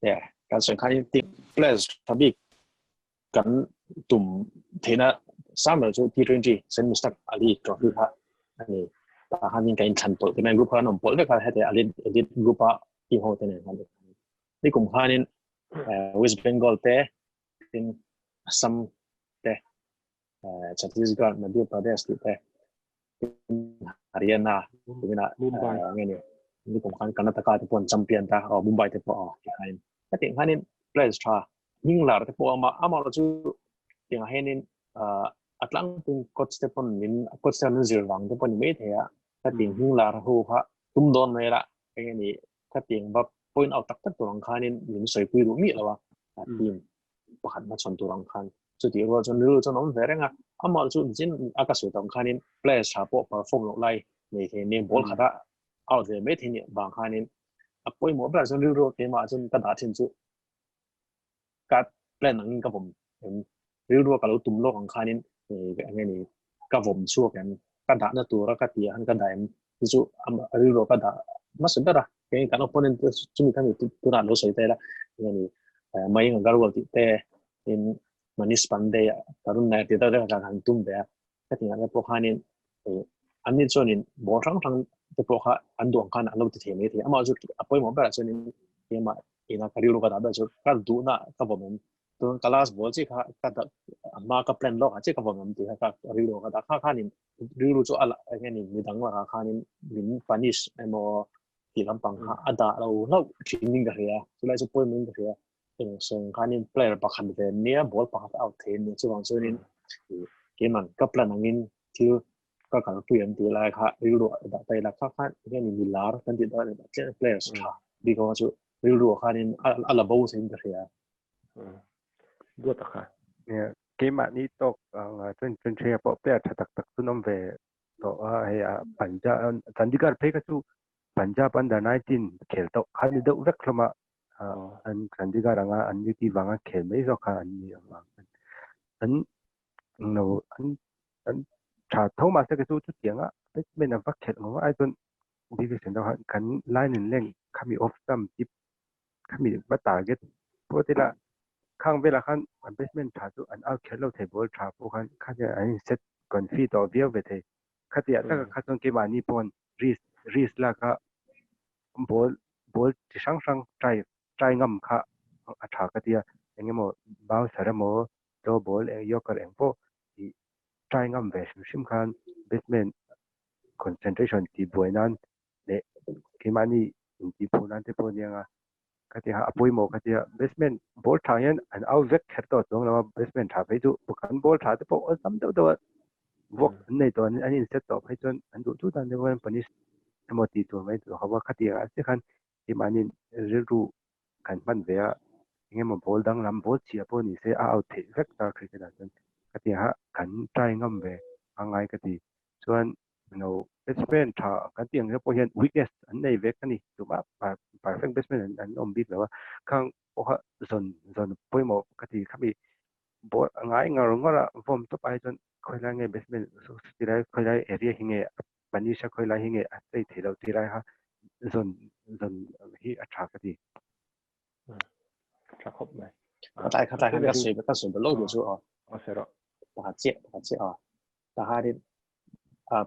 Yeah, kan sawi khan team players tha bik kan tum theihna Samuel chu T20 Saint Mushtaq Ali trophy kha ani ta hanin ka in thlan pawlh te group khan awm pawlh vek a hete elite elite group a team ho te nen khan ni kum khanin West Bengal te tin Assam te Chhattisgarh Madhya Pradesh tih te Haryana tumina Mumbai nge ni ni kum khan Karnataka te pawh an champion ta oh Mumbai te pawh oh ti khanin ka tih khanin players tha hming lar te pawh ama ama chu tiang hianin a tlangpui coach te pawn min coach te an zir vang te pawh ni mai thei a ka tih hming lar ho kha tum dawn mai la enge ni ka tiang va point out tak tak tur ang khanin min sawipui duh miah lo a team pakhat hma chhawn tur ang khan chutih rual chuan rilru chuan a awm ve reng a amah chu zin a ka sawi tawh ang khanin players tha pawh perform loh lai nei thei nia ball khata out ve mai thei nih vang khanin a pawimawh berah chuan rilru keimah chuan ka dah thin chu ka plan angin ka vawm em rilru ka lo tum lawk ang khanin eng nge ni ka vawm chhuak em ka dahna tura ka tih ah khan ka dah em chu chu rilru ka dah hmasa ber a kei kan opponent te chumi kha ni tunah lo sawi ta ila eng nge ni Mayank Agarwal tih te tin Manish Pandey Karun Nair tih te kan han tum ve a hetiang ah te pawh khanin an ni chuanin ball hrang hrang te pawh kha an duh ang khan an lo ti thei mai thei amah chu a pawimawh berah chuanin keimah ina ka rilru ka dah ber chu ka duhna ka vawm em tun ka last ball chi kha ka dah a hma ka plan lawk ah chi ka vawm em tih kha ka rilru ka dah kha khanin rilru chu a eng nge ni midang lakah khanin min punish emaw tih lampang kha a dah lo hlauh thin in ka hria chulai chu pawimawh in ka hria eng sawng khanin player pakhat ve nia ball pakhat out thei ania chuvang chuanin keiman ka plan angin thil ka kalpui an tih lai kha rilru a dah ta ila kha khan eng nge ni mi lar kan tih dawn ania players tha bik ho chu rilru ah khanin a la bo theiin ka hria. Duat a kha. Keimahni tawk ang chuan 2023 ah pawh player tha tak tak chu an awm ve tawh a, hei a Punjab Chandigarh phei kha chu Punjab under 19 khel tawh kha ni deuh vek hlawm a, an Chandigarh anga an duty vanga khel mai zawk kha an ni avang khan an lo an an tha tho mahse kei chu chutianga batsman a va khelh ngawt ai chuan division deuh khan kan line in length khami off stump tip khami va target pawh te lah khang velah khan an batsman tha chu an out kher lo thei ball tha pawh khan kha hian an in set confi tawh viau ve thei khatiah taka kha chuan keimahni pawn risk risk lak a ball ball chi hrang hrang try try ngam kha a tha ka tia eng emaw bouncer emaw draw ball eng yorker eng pawh tih try ngam ve hrim hrim khan batsman concentration tih buai nan leh keimahni intih phuh nan te pawh a nia ka ti a, a pawimawh ka ti a, batsman ball tha hian an out vek kher tawh chuang lo a, batsman tha phei chu kan ball tha te pawh awlsam deuh deuh a vuak an nei tawh an in set tawh phei chuan an duh duh dan te pawh punish emaw tih tur mai tur a ho a, khatiang ah chiah khan keimahni rilru kan hman ve a, eng emaw ball danglam ball chhia pawh ni se a out theih vek ta cricket ah chuan khatiang ah kan try ngam ve a ngai ka ti chuan lo batsman tha kan tih ang hian pawh hian weakness an nei vek a ni tumah perfect batsman an an awm bik lo a khang pawha zawn zawn pawimawh ka ti khami ball a ngai ngar ngar a vawm tawp ai chuan khawilai nge batsman tilai khawilai area hi nge Manisha khawilai hi nge a chei thei lo tilai kha zawn zawn hi a tha ka ti. Tha khawp mai. Khatlai khatlai khan ka sawi ka sawi lo chu aw. Pakhat chiah pakhat chiah aw. Taharin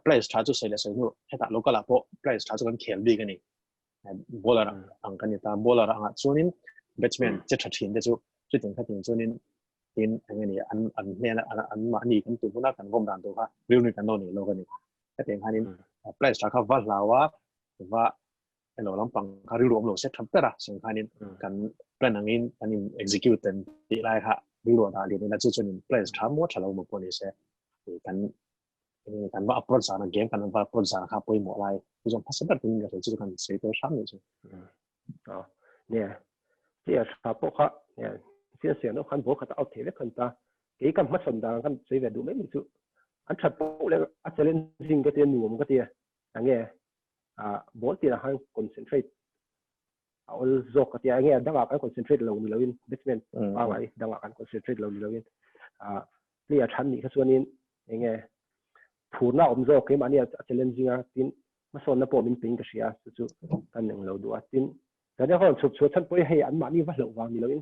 players tha chu sawi leh sawi hnu hetah local ah pawh players tha chu kan khel bik a ni. Bowler ang kan ni ta bowler angah chuanin batsman che tha thin te chu chutin khatin chuanin tin eng nge ni an an hmel an an mahni kan tum huna kan vawm dan tur kha rilru kan lo nei lawk a ni. Hetiang khanin players tha kha va hlau a va elo lampang kha rilru awm lo se tha ber a chung khanin kan plan angin kan in execute ten tih lai kha rilru dah lian ila chu chuanin players tha maw tha lo maw pawh ni se kan kan va approach zana game kan va approach zana kha pawimawh lai chu zawng hmasa ber tumin ka hria chu kan sawi tel hram ni chu. Nia player tha pawh kha nia chian sian deuh khan ball khat a out thei vek khan ta kei kan hmasawn dan kan sawi ve duh mai mai chu an that pawh leh a challenging ka tia nuam ka tia enge ball tirah khan concentrate a awl zawk ka tia enge dangah kan concentrate lo ni loin batsman pangai dangah kan concentrate lo ni loin player than nih kha chuanin enge phurna awm zawk keimahni a challenging a tin hmasawnna pawh min pein ka hria chu chu kan eng lo duh a tin kan rawn chhuk chhuah chhan pawh hi hei anmahni va hlauh vang ni loin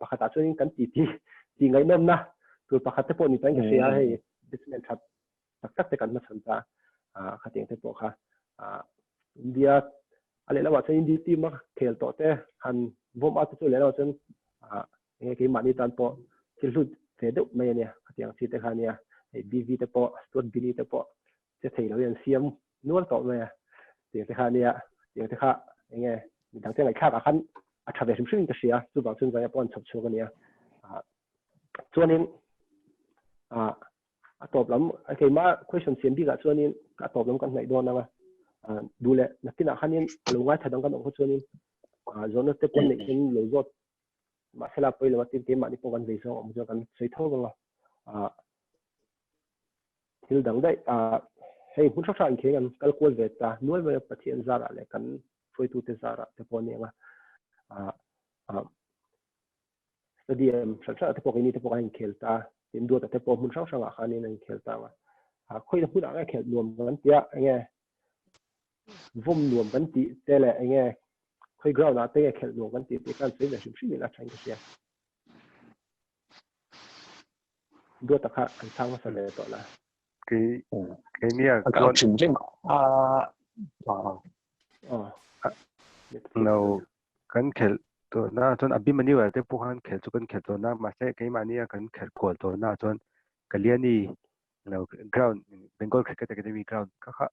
pakhatah chuanin kan ti ti ti ngaihnawmna. tur pakhat te pawh ni tain ka hria hei batsman that tak tak te kan hmachhan ta a khatiang te pawh kha a India a lehlamah chuan India team a khel tawh te han vawm a te chu lehlamah chuan a enge keimahni tan pawh thil hlut ve deuh mai ania khatiang chi te kha ania hei BV te pawh Stuart Binny te pawh che thei lo hi an siam nual tawh mai a tiang te kha ania tiang te kha enge midang te ngaihthlak ah khan a tha ve hrim hrim in ka hria chuvang chuan zaia pawh an chhawp chhuak ania chuanin a tawp lam keimah question siam bikah chuanin a tawp lam kan hnaih dawn anga duh leh nakinah khanin lo ngaithla dang kan awm kha chuanin zawhna te pawn neih in lo zawt mahsela pawi lo a tin keimahni pawh kan vei zawng awm chuan kan sawi tho vang a thil dang daih hei hmun hrang hrang inkheng an kal kual ve ta nual mai a Pathian zarah leh kan hruaitute zarah te pawh a ni ang a stadium hran hran ah te pawh keini te pawh kan inkhel ta tin duata te pawh hmun hrang hrang ah khanin an inkhel ta ang a khawih hmunah nge khelh nuam kan tia enge vawm nuam kan tih te leh enge khawi ground ah te nge khelh nuam kan tih tih khan sawi ve hrim hrim ila thain ka hria duata kha an chhang hmasa ve tawh la kei keinia chuan hrim hrim a no kan khelh tawhna chuan Abhimanyu te pawh khan khelh chu kan khelh tawhna mahse keimahnia kan khelh kual tawhna chuan Kalyani lo ground Bengal Cricket Academy ground kha kha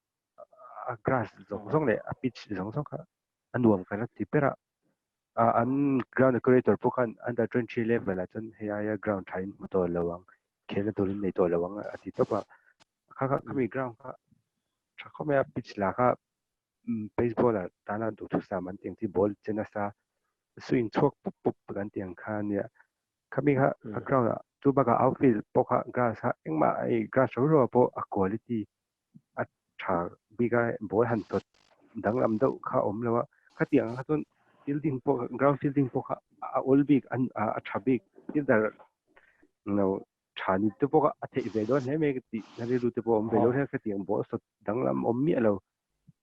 a grass zawng zawng leh a pitch zawng zawng kha a nuam kan la ti ber a an ground decorator pawh khan under 23 level ah chuan hei aia ground tha in hmu tawh lo ang khelna turin nei tawh lo ang a ti tawp a kha kha khami ground kha tha khawp mai a pitch lah kha baseball ah tana duhthusam an tih ang chi ball che nasa swing chhuak pup pup kan tih ang kha ania khami kha a ground ah chu bakah outfield pawh kha grass kha engmah hei grass ro ro ah pawh a quality a tha bik a ball han tawt danglam deuh kha a awm lo a khatiang kha chuan fielding pawh ground fielding pawh kha a awl bik a tha bik fielder lo tha ni te pawh kha a theih ve dawn hle mai ka tih na rilru te pawh a awm ve lo hle khatiang ball sawt danglam awm miah lo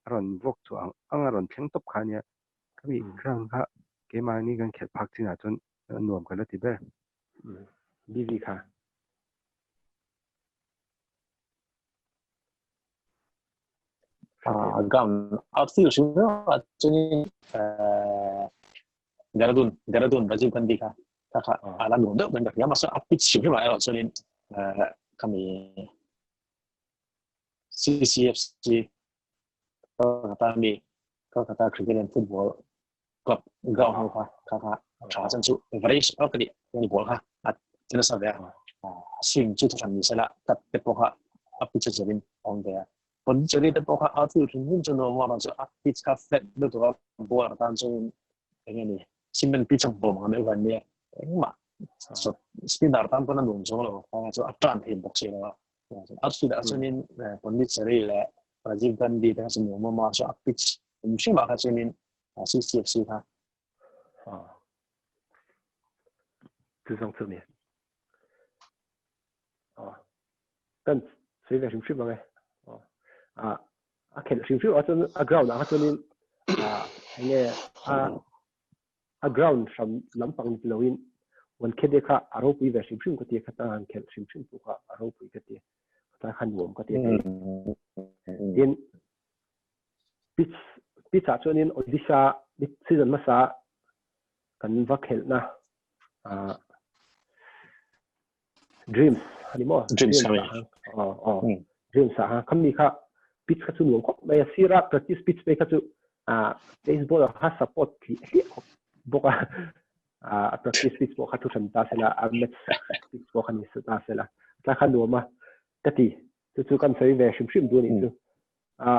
a rawn vawk chhuah ang ang a rawn thleng tawp kha ania khami ground kha keimahni kan khelh phak chinah chuan a nuam ka la ti ber. BV kha. Ground outfield hrim hrim ah chuanin Dehradun Dehradun Rajiv Gandhi kha kha kha a la nuam deuh mai ka hria mahse a pitch hrim hrim ah erawh chuanin khami CCFC Kolkata mi Kolkata Cricket and Football Club ground ho kha kha kha tha chan chu variation ok ni ni ball kha a tina sa ve a swing chu thu ni sela cut te pawh kha a pitch zerin awm ve a Pondicherry te pawh kha outfield hrim hrim chu nuam a chu a pitch kha flat deuh tura ball atan chuan enge ni cement pitch a bawm ang deuh kha nia engmah so spinner tan pawn a nuam chuang lo kha chu a tan thei bawk si lo a outfield ah chuanin Pondicherry leh Rajiv Gandhi te kha chu nuam a chu a pitch hrim hrim ah kha chuanin CCFC kha. Chu zawng chu ni. Kan sawi ve hrim hrim ang e. A khelh hrim hrim ah chuan a ground ah kha chuanin enge a a ground hram lampang ni loin Wankhede kha a ropui ve hrim hrim ka ti kha ta han khelh hrim hrim pawh kha a ropui ka ti. Ta kha nuam ka ti. Tin Pitch pitch ah chuanin Odisha season hmasa kan va khelhna Dreams ani maw? Dreams kha aw aw Dreams ah khan khami kha pitch kha chu nuam khawp mai a sira practice pitch phei kha chu baseball ah kha support hliah hliah khawp bawk a a practice pitch pawh kha thu hran ta sela a match pitch pawh kha ni ta sela tlai kha nuam a ka ti chu chu kan sawi ve hrim hrim duh anih chu a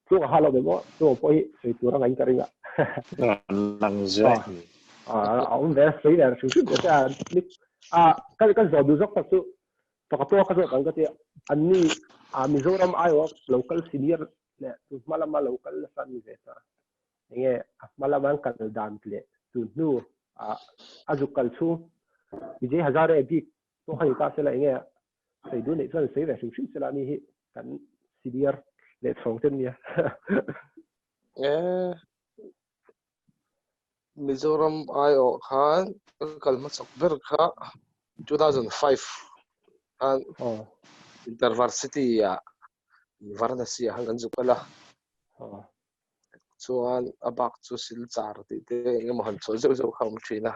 chu a ha lo be maw chu pawh hi sawi tur a ngain ka ring a lang zui a a awm ve sawi ve hrim hrim te a a kan kan zawh duh zawk tak chu pakhat pawh ka zawk ang ka ti an ni a Mizoram aiawh local senior leh tu hma lama local nasa ni ve ta enge a hma lama an kal dan leh tun hnu a a zuk kal chhung Vijay Hazare bik pawh kha ni ta sela enge Sawi duh neih chuan sawi ve hrim hrim sela ni hi kan senior leh chhawng te nia. Eh, Mizoram aiawh khan ka kal hmasak ber kha 2005 Khan Intervarsity ah Varanasi ah khan kan zuk kal a. Chuan a bak chu Silchar tih te eng emaw han chhuah zeuh zeuh kha a awm thin a.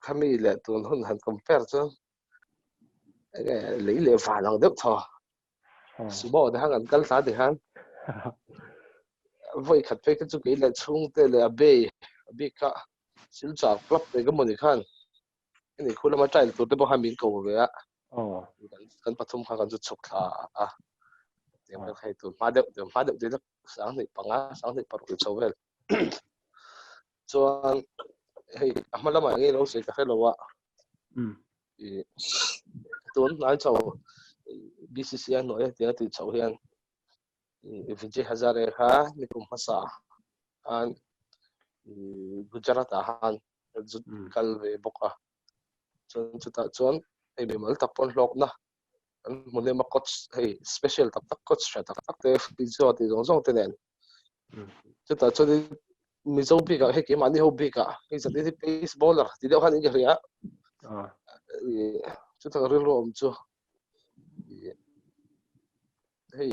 Khami leh tun hun han compare chuan enge lei leh van ang deuh thaw. Sumo te khan kan kal thla ti khan vawi khat phei kha chu kei leh chhungte leh a bei a bik kha Silchar club te ka mawni khan hemi khu lama trial tur te pawh khan min ko ve a kan pathum kha kan chu chhuk thla a tiang vel kha tur hma deuh tiang hma deuh ti sang hnih panga sang hnih paruk chho vel chuan hei a hma lamah nge lo sawi ka hre lo a tun hnai chho BCCI hnuaia tiang a tih chhoh hian Vijay Hazare kha nikum hmasa khan Gujarat ah khan zut kal ve bawk a chuan chutah chuan hei mimal tak pawn hlawkna an hmu hnem a coach hei special tak tak coach tha tak tak te physio tih zawng zawng te nen chutah chuan Mizo bikah hei keimahni ho bikah hei zat hi pace bowler ti deuh khan in ka hria chutah rilru awm chu hei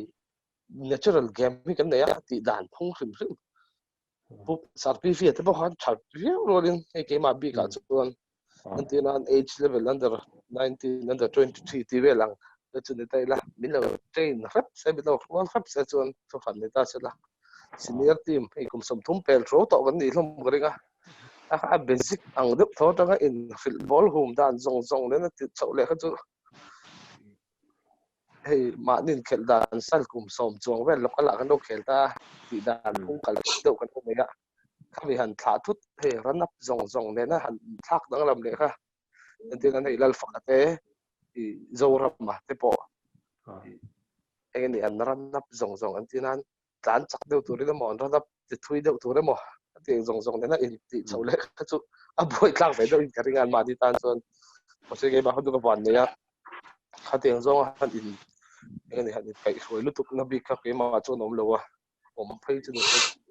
natural game hi kan nei a tih dan phung hrim hrim pu sar PV te pawh khan tha viau rualin hei keimah bikah chuan an tina an age level under 19 under 23 ti vel ang te chu ni ta ila min lo train hrep se min lo hrual hrep se chuan thufan ni ta se la senior team hei kum 30 pel tho tawh kan nih hlawm ka ring a a basic ang deuh tho atanga in hrilh ball hum dan zawng zawng nen a ti chhoh leh kha chu hei mahni inkhelh dan sal kum sawm chuang vel local ah kan lo khel ta tih dan phung kal deuh kan awm mai a khami han thlah thut hei run up zawng zawng nena han thlak danglam leh kha entir nan hei Lalfaka te i Zorama te pawh eng nge an run up zawng zawng an tih nan tlan chak deuh turin emaw an run up ti thui deuh tur emaw a tih zawng zawng nena in tih chho leh kha chu a buai tlak ve deuh in ka ring a mahni tan chuan mahse keimah kha chu ka van nei a khatiang zawnga han in eng nge han inkaihhruai lutuk na bik kha keimah chuan a awm lo a awm phei chu ni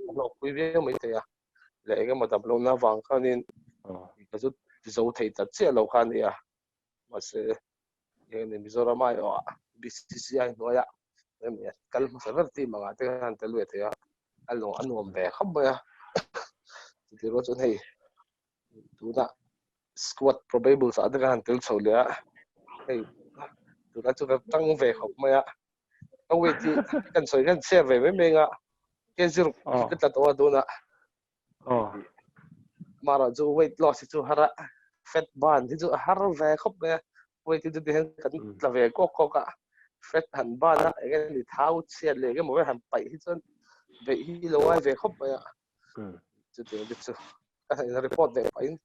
a hlawkpui viau mai thei a leh eng emaw dam lohna avang khanin ka chu ti zo thei ta chiah lo kha a ni a mahse eng nge Mizoram aiawh ah BCCI hnuaiah eng nge kal hmasa ber team angah te khan tel ve thei a a lawng a nuam ve khawp mai a chuti rual chuan hei tunah squad probables ah te khan tel chho leh a hei tunah chu ka tang ve khawp mai a ka weight hi kan sawi kan share ve mai mai anga kg ruk ka tla tawh a tunah Mara chu weight loss hi chu har a fat burn hi chu a har ve khawp mai a weight hi chu tihian kan tla ve kawk kawk a fat han burn a eng nge ni thau chhiat leh eng emaw han paih hi chuan beih hi lo ngai ve khawp mai a chutiang te chu ka han report ve pahin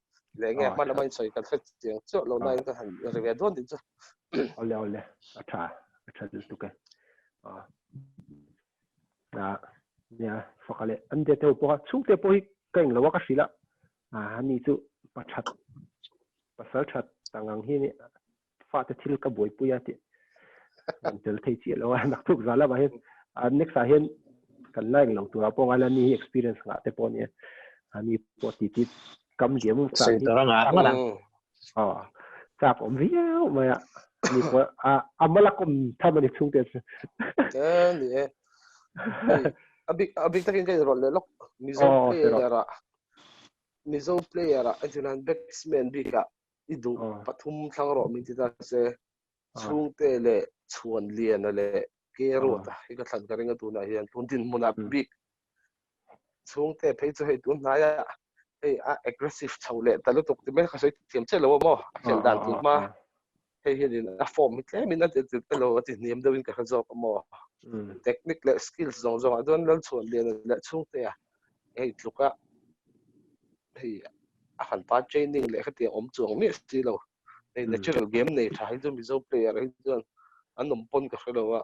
leh enge hman lama insawi kan hre chiang chiah lo nain ka han ri ve dawn tih chu Awle awle a tha a tha lutuk e. A nia faka leh an de te pawh a chhungte pawh hi ka englo a ka hrilh a a ani chu pa that pasal that tangang hi ni fate thil ka buaipui a tih an tel thei chiah lo a naktuk zal lamah hian a next ah hian kan la englo turah pawh ngai la ni hi experience ngah te pawh ania ani pawh ti ti kam liam chak hi aw chak awm viau mai a ni pawh a a mala kawm tham ani chhungte chu ni e a bik a bik takin ka inrawlh leh lawk Mizo player ah Mizo player ah entirnan batsman bikah i duh pathum thlang rawh min ti ta se chhungte leh chhuan liana leh ke ruata hi ka thlan ka ring a tunah hian tun dinhmunah bik chhungte phei chu hei tun hnaia hei a aggressive chho leh ta lutuk ti mai ka sawi thiam chiah lo a maw a khelh dan tun hma hei hianin a form hi tlemin a ti ti lo a ti hniam deuhin ka hre zawk a maw technique leh skills zawng zawngah chuan Lalchhuan liana leh chhungtea hei tluka hei a han pa training leh khatiang awm chuang miah si lo hei natural game nei tha hi chu Mizo player hi chuan an awm pawn ka hre lo a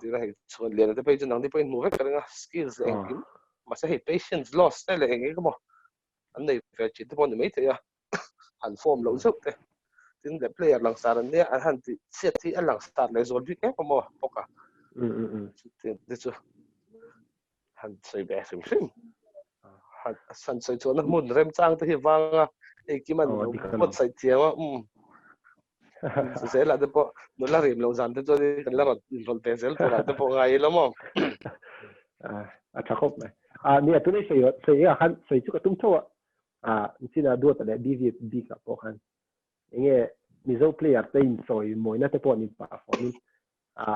tira hei chhuan lian te phei chu nangni pawhin hmu vek ka ring a skills leh engkim mahse hei patience loss te leh eng eng emaw an nei ve thin te pawh ni maithei a han form loh zeuh te tin leh player langsar an nia an han tih chhiat hi a langsar leh zual bik em emaw bawk a te chu han sawi ve hrim hrim han sawi chuan a hmun remchang te hi vanga hei kim an lo buatsaih thiam a um. Zelah te pawh nula rim loh zan te chuan kan la rawn inrawlh ve zel turah te pawh ngai ila maw? A tha khawp mai. A nia tunai sawi sawi ah khan sawi chu ka tum tho a. A china duat leh BV bik ah pawh khan enge Mizo player te in sawi mawina te pawh ni pah fawmin a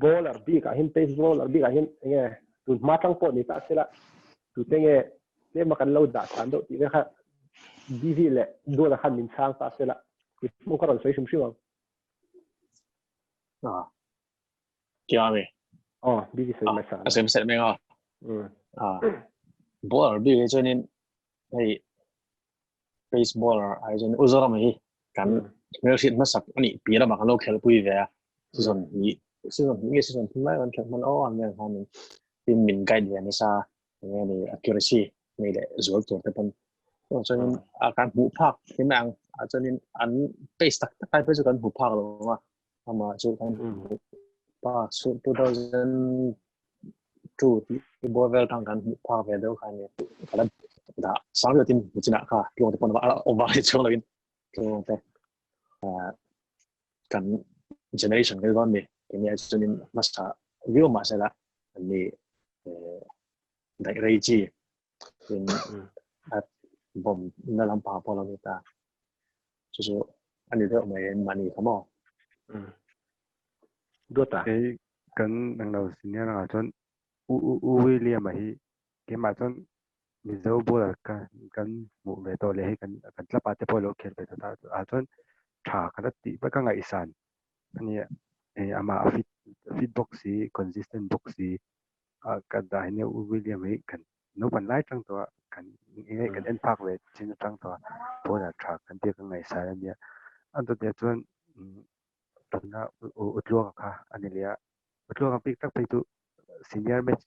bowler bik ah hian pace bowler bik ah hian enge tun hma tang pawh ni ta sela tute nge tlema kan lo dah san deuh tih te kha BV leh Duala khan min chhang ta sela i hmuh ka rawn sawi hrim hrim ang. Ah. Kia mi. Oh, BV sawi mai sa. A sawi hmasa mai nga. Ah. Bowler bik hi chuanin hei pace bowler ai chuan U Zoram hi kan hmelhriat hmasak a nih piah lamah kan lo khelhpui ve a. Season hnih season hnih nge season thum lai kan khelh hman aw an vel khanin tin min guide ve nasa enge ni accuracy nei leh zual tur te pawn chuanin a kan hmuh phak hi mai ang a chuanin an pace tak tak ai phei chu kan hmu phak lo a ama chu kan hmuh phak chu 2002 tih bawr vel tang kan hmuh phak ve deuh kha ni kala dah sang deuh tin chinah kha tluang te pawn a awm vang chuang loin tluang te kan generation kan dawn ni kini ai chuanin hmasa viau mahsela anni daih rei chi tin a bawm na lampang pawh lo ni ta chu chu ani deuh mai in mahni kha maw. Duata. Kei kan englo senior ah chuan U U U William-a hi keimah chuan Mizo bowler ka kan hmuh ve tawh leh hei kan kan tlapa te pawh lo khel ve tawh ta ah chuan tha ka la tih vek a ngaihsan a nia hei amah a fit fit bawk si consistent bawk si a ka dah hi nia U William hi kan naupan lai tang tawh a kan enge kan en phak ve chin atang tawh a bowler tha kan tia ka ngaihsan a nia a dawt leh chuan tuna U Tluanga kha a ni leh a U Tluanga bik tak phei chu senior match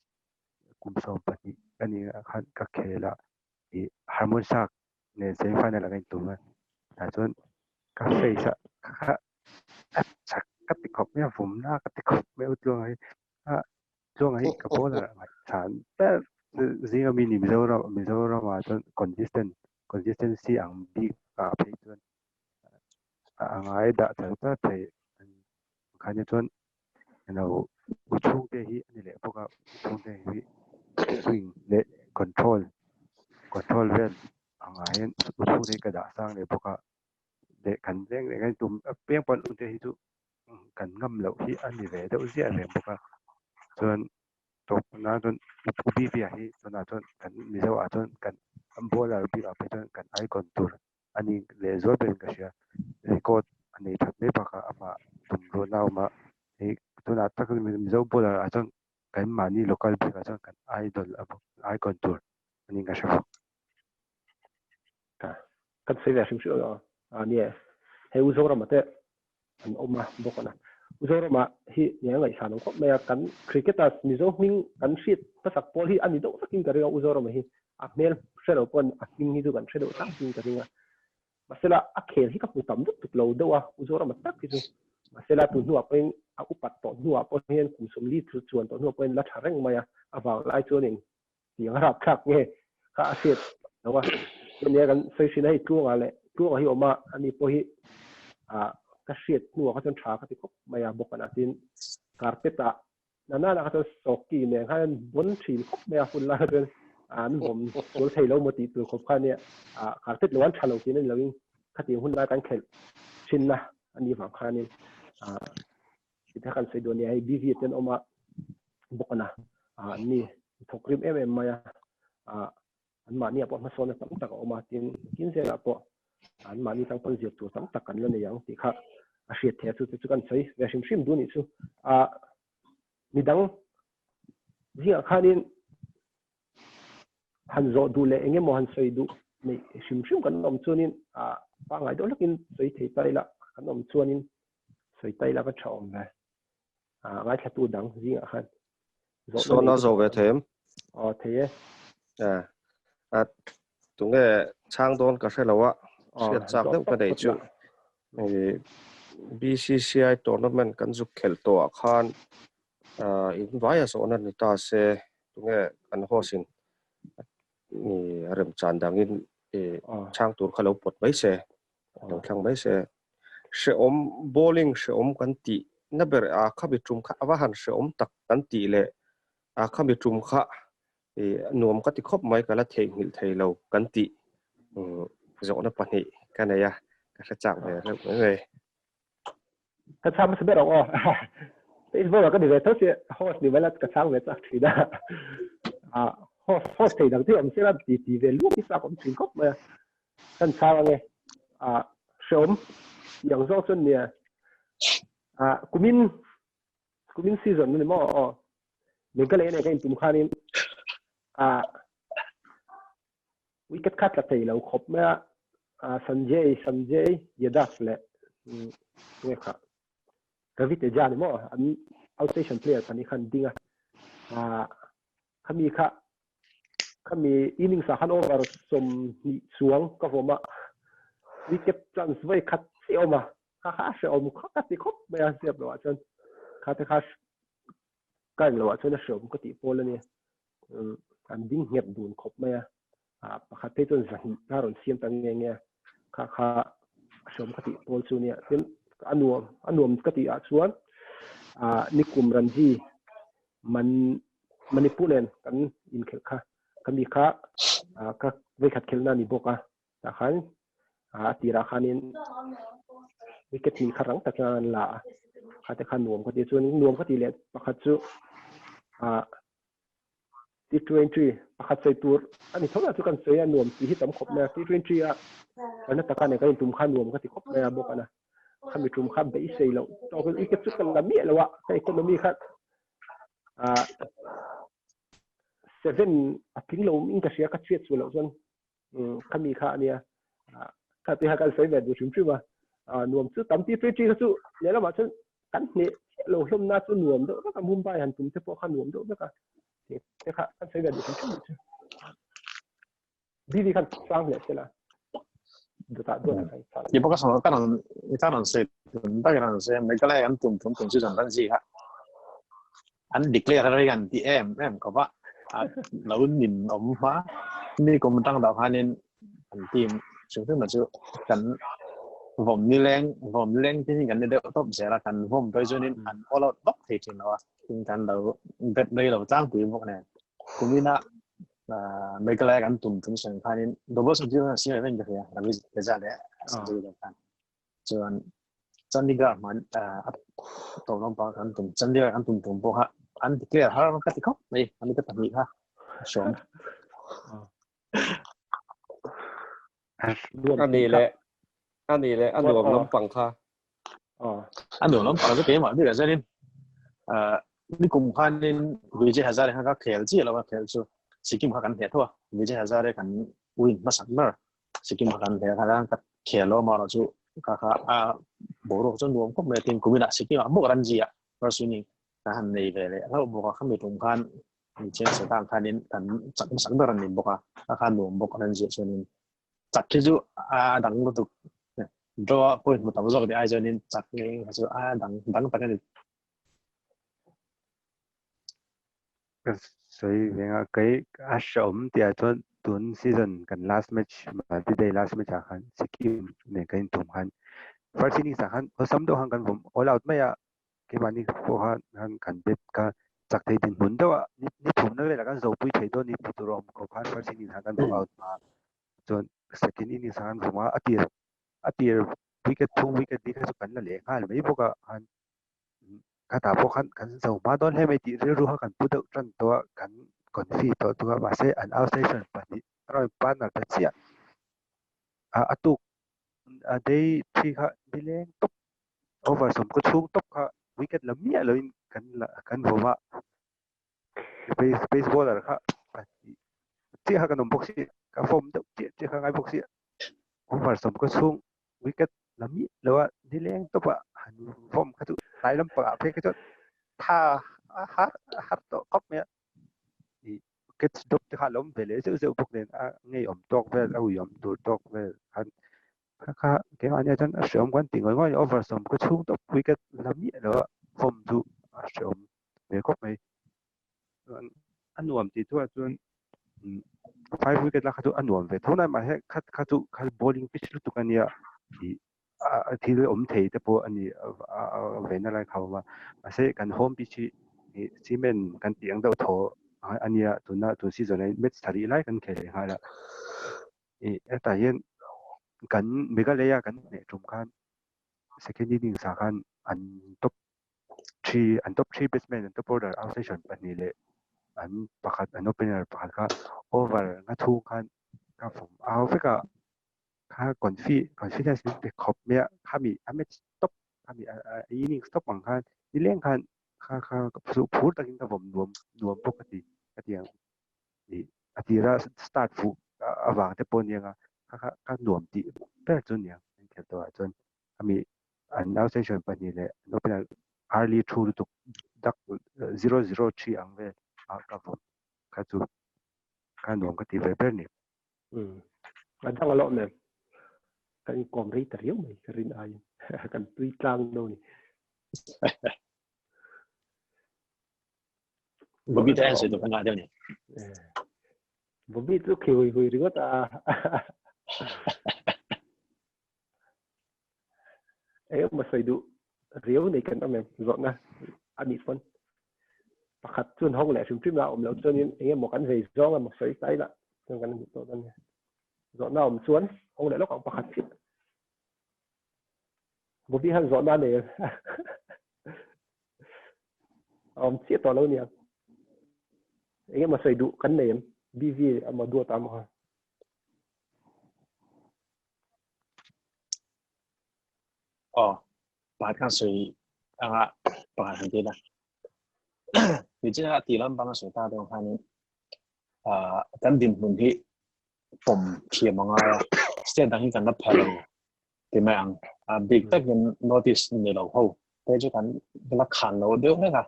kum 12 ka ni ah khan ka khel a ih Harmon Shark nen semi final ah ka intum a tah chuan ka face ah kha a chak ka ti khawp mai a vum na ka ti khawp mai a Tluanga hi a Tluanga hi ka bowler ah ngaihsan ber zinga mi ni Mizoram Mizoram ah chuan consistent consistency ang bik ah phei chuan a ngai dah char char thei khan hi chuan ilo u chhungte hi a ni leh bawk a u chhungte hi swing leh control control vel angah hian u chhungte hi ka dah sang leh bawk a leh kan veng leh kan tum apiang pawn u te hi chu kan ngam loh hi a ni ve deuh ziah reng bawk a chuan tawp nan chuan u Bivia hi tunah chuan kan Mizo ah chuan kan bowler bik ah phei chuan kan icon tur a ni leh zual berin ka hria. Record a nei that mai bakah amah tumruahna a awm a, hei tunah tak Mizo bowler ah chuan kan mahni local bikah chuan kan idol a icon tur a niin ka hre bawk. Ka kan sawi ve hrim hrim a, a nia hei U Zorama te an awm a bawk a na. U Zorama hi nia ngaihsan ang khawp mai a, kan cricketers Mizo hming kan hriat hmasak pawl hi a ni deuh takin ka ring a, U Zorama hi a hmel hre lo pawn a hming hi chu kan hre deuh tlangpuiin ka ring a. Mahsela a khel hi ka hmu tam lutuk lo deuh a, U Zorama tak hi chu. Mahsela tun hnuah pawhin a upat tawh hnuah pawh hian kum 40 chuan tawh hnuah pawhin la tha reng mai a, a vang lai chuanin tiang a rapthlak nge kha a hriat lo a. Nia kan sawi thin a hei Tluanga leh Tluanga hi awm a, ani pawh hi ah ka hriat hnuah kha chuan tha ka ti khawp mai a bawk a tin carpet ah nana lah kha chuan sawki nen khan an bawn thin khawp mai a hun lai kha chuan an vawm sual thei lo maw tih tur khawp kha nia ah carpet lo an tha lo tih na ni loin khatiang hun lai kan khelh thin na a nih vang khanin ah tih kan sawi dawn nia hei BV te an awm a bawk a na ah an ni thawk rim em em mai a ah an mahni ah pawh hmasawnna tam tak a awm a tin kin zelah pawh an mahni tang pawn zir tur tam tak kan la nei ang tih kha a hriat theih a chu chu kan sawi ve hrim hrim duh nih chu ah midang zingah khanin han zawh duh leh eng emaw han sawi duh neih hrim hrim kan awm chuanin ah pangngai deuh hlakin sawi thei ta ila kan awm chuanin sawi ta ila ka tha awm ve ah ngaithlatu dang zingah khan zawhna Sawna zo ve thei em? Aw thei e. A a tunge chhang dawn ka hre lo a hriat chak deuh ka nei chu BCCI tournament kan zuk khelh tawh ah khan in vai a zawhna ni ta se tunge kan host in remchan dangin chhang tur kha lo pawt mai se lo thlang mai se. Hrehawm bowling hrehawm kan tih na ber a khami tum kha a va han hrehawm tak kan tih leh a khami tum kha nuam ka ti khawp mai ka la theihnghilh thei lo kan tih zawhna pahnih ka nei a, ka hre chak ve reuh mai mai. Ka chhang hmasa ber ang aw. Baseball ah ka ni ve tho sia host ni mai la ka chhang ve chak thin a. Ah host host thei dang te awm sela ti ti ve luak hi chak awm thin khawp mai a. Kan chhang ange. Ah hreawm tih ang zawk chuan nia. Ah kumin kumin season ani maw aw. Meghalaya nen ka intum khanin ah wicket kha tla thei lo khawp mai a, Sanjay Sanjay Yadav leh tunge kha Ravi Teja ni maw an outstation player pahnih khan ding a, khami kha khami innings ah khan over 20 chuang ka vawm a, wicket chance vawi khat chiah a awm a, kha kha a hrehawm kha ka ti khawp mai a ziap loh ah chuan kha te kha ka eng loh ah chuan a hrehawm ka tih pawl a ni. An ding nghet dun khawp mai a, pakhat phei chuan 200 a rawn siam ta nge nge a, kha kha a hreawm ka tih pawl chu nia. Tin, a nuam a nuam ka tih ah chuan Nikum Ranji Man Manipur nen kan inkhelh kha, khami kha ka vawikhat khelhna a ni bawk a, tah khan a tirah khanin wicket hnih kha rang takin an la a, kha te kha nuam ka ti chuan nuam ka tih leh pakhat chu T20 pakhat sawi tur a ni tho lah chu kan sawi a nuam tih hi tam khawp mai a T20 a Karnataka nen kan intum kha nuam ka ti khawp mai a bawk a na khami tum kha beisei loh tawkin wicket chu ka la miah lo a ka economy kha 7 a tling lo in ka hria ka chhiat chu loh chuan khami kha ania kha te kha kan sawi ve duh hrim hrim a nuam chu tam ti free kha chu lehlamah chuan kan hneh lo hlawm na chu nuam deuh vek a Mumbai han tum te pawh kha nuam deuh vek a te kha kan sawi ve duh hrim hrim chu BV khan sang hle sela dutah duat kan sang ni bawk a kan kan an se tun tak an se Meghalaya an tum tum tum chu zan ran zi kha an declare rei an ti em em ko va lo nin awm hma mi kum tang dah khanin an team chu chu ma chu kan vom ni leng vom leng tin kan ni deuh top zela kan vom poi chuanin an all out vak thei thin lo a tin kan lo bet rei lo tlang pui bawk nen kumina Meghalaya kan tum tum sen khanin double century kan siam event ka hria Ravi Teja leh Sanjay Dev khan chuan Chandigarh man a to lampang kan tum Chandigarh kan tum tum pawh kha an declare har ka ti khawp mai ani te pahnih kha sawm ani le ani le a nuam lampang kha a nuam lampang chu keimah bik ah chuanin ni kum khanin Vijay Hazare kha ka khel chiah lo a khel chu Sikkim kha kan hneh tho a Vijay Hazare kan win hmasak ber Sikkim kha kan hneh kha ka khel lo amaherawh chu kha kha a boruak chu nuam khawp mai a tin kuminah Sikkim ah bawk Ranji ah first inning kan han nei ve leh hlauh bawk a khami tum khan Chen Satan khanin kan chak hmasak ber an ni bawk a kha kha nuam bawk Ranji ah chuanin chak hi chu a dang lutuk draw a point hmu tam zawk ni ai chuanin chak ngei kha chu a dang dang tak a ni. Ka sawi ve nga kei a hrehawm tih ah chuan tun season kan last match Malti day last match ah khan Sikkim nen kan intum khan first innings ah khan awlsam deuh khan kan vawm all out mai a keimahni pawh khan khan kan bet kha chak thei dinhmun deuh a ni thumna velah kan zopui thei dawn ni tih tur a awm khawp khan first innings ah khan kan vawm out a chuan second innings ah khan vawm a a tir a tir wicket thum wicket li kha chu kan la leh nghal mai bawk a khan Khatah pawh khan kan zo hma dawn hle mai tih rilru kha kan pu deuh tan tawh a, kan confi tawh tuk a, mahse an outstation pahnih a rawn partner ta chiah. A a tuk a day three kha nileng tawp over sawmkaw chhung tawp kha wicket la miah loin kan la kan vawm a, base base bowler kha pahnih chiah kha kan awm bawk si, ka form deuh chiah chiah kha ngai bawk si over sawmkaw chhung wicket la miah lo a nileng tawp a han vawm kha chu tlai lampang ah phei kha chuan tha a har a har tawh khawp mai a ih catch drop te kha a lo awm ve leh zeuh zeuh bawk nen a ngeiawm tawk vel a uiawm tur tawk vel khan kha kha keimahni ah chuan a hreawm kan ti ngawih ngawih over sawm khaw chhung tawp wicket la miah lo a vawm chu a hreawm ve khawp mai. Chuan a nuam tih thu ah chuan five wicket la kha chu a nuam ve tho na mahse khat kha chu kha bowling pitch lutuk a nia ih. Thil awm thei te pawh a ni ve na lai kha a awm a. Mahse kan home pitch hi cement kan tih ang deuh thaw a nia tuna tun season ah hian match thla rih lai kan khel leh nghal a. Ih hetah hian kan Meghalaya kan hneh tum khan second innings ah khan an top three an top three batsman an top order out session pahnih leh an pakhat an opener pakhat kha over nga chhung khan ka vawm au vek a. Kha confi confidence min pe khawp mai a, khami a match top khami a a innings top ang khan nileng khan kha kha chu phur takin ka vawm nuam nuam bawk a ti ka ti ang. Ih a tira start fuh avang te pawh aniang a, kha kha ka nuam tih ber chu aniang an khelh tawh ah chuan khami an outstation pahnih leh an opener early thu lutuk dak 0-0-3 ang vel a ka vawm kha chu kha nuam ka ti ve ber ni. Um a dang a lawm em kan inkawm rei ta riau mai ka rin aiin kan tui tlang do ni. Bobby te an sawi duh ka ngah deuh ni. Bobby chu khi hui hui ringawt a. Eng emaw sawi duh riau nei kan awm em zawhna a nih pawn pakhat chuan hawng leh hrim hrim a awm loh chuanin eng emaw kan vei zawng emaw sawi ta ila chuan kan hmu tawh dawn nia. Zawhna awm chuan hawng leh lawk ang pakhat chiah. Bobby hian zawhna a nei em? A awm chiah tawh lo nia. Eng emaw sawi duh kan nei em? BV emaw duat a emaw. Aw, pakhat khan sawi anga pakhat han ti la. Nichina ti lampang a sawi ta deuh khanin ah kan dinhmun hi pawm thiam a ngai a, state dang hi kan la pha lo ti mai ang. A bik takin notice ni lo ho te chu kan la khan lo deuh hlek a,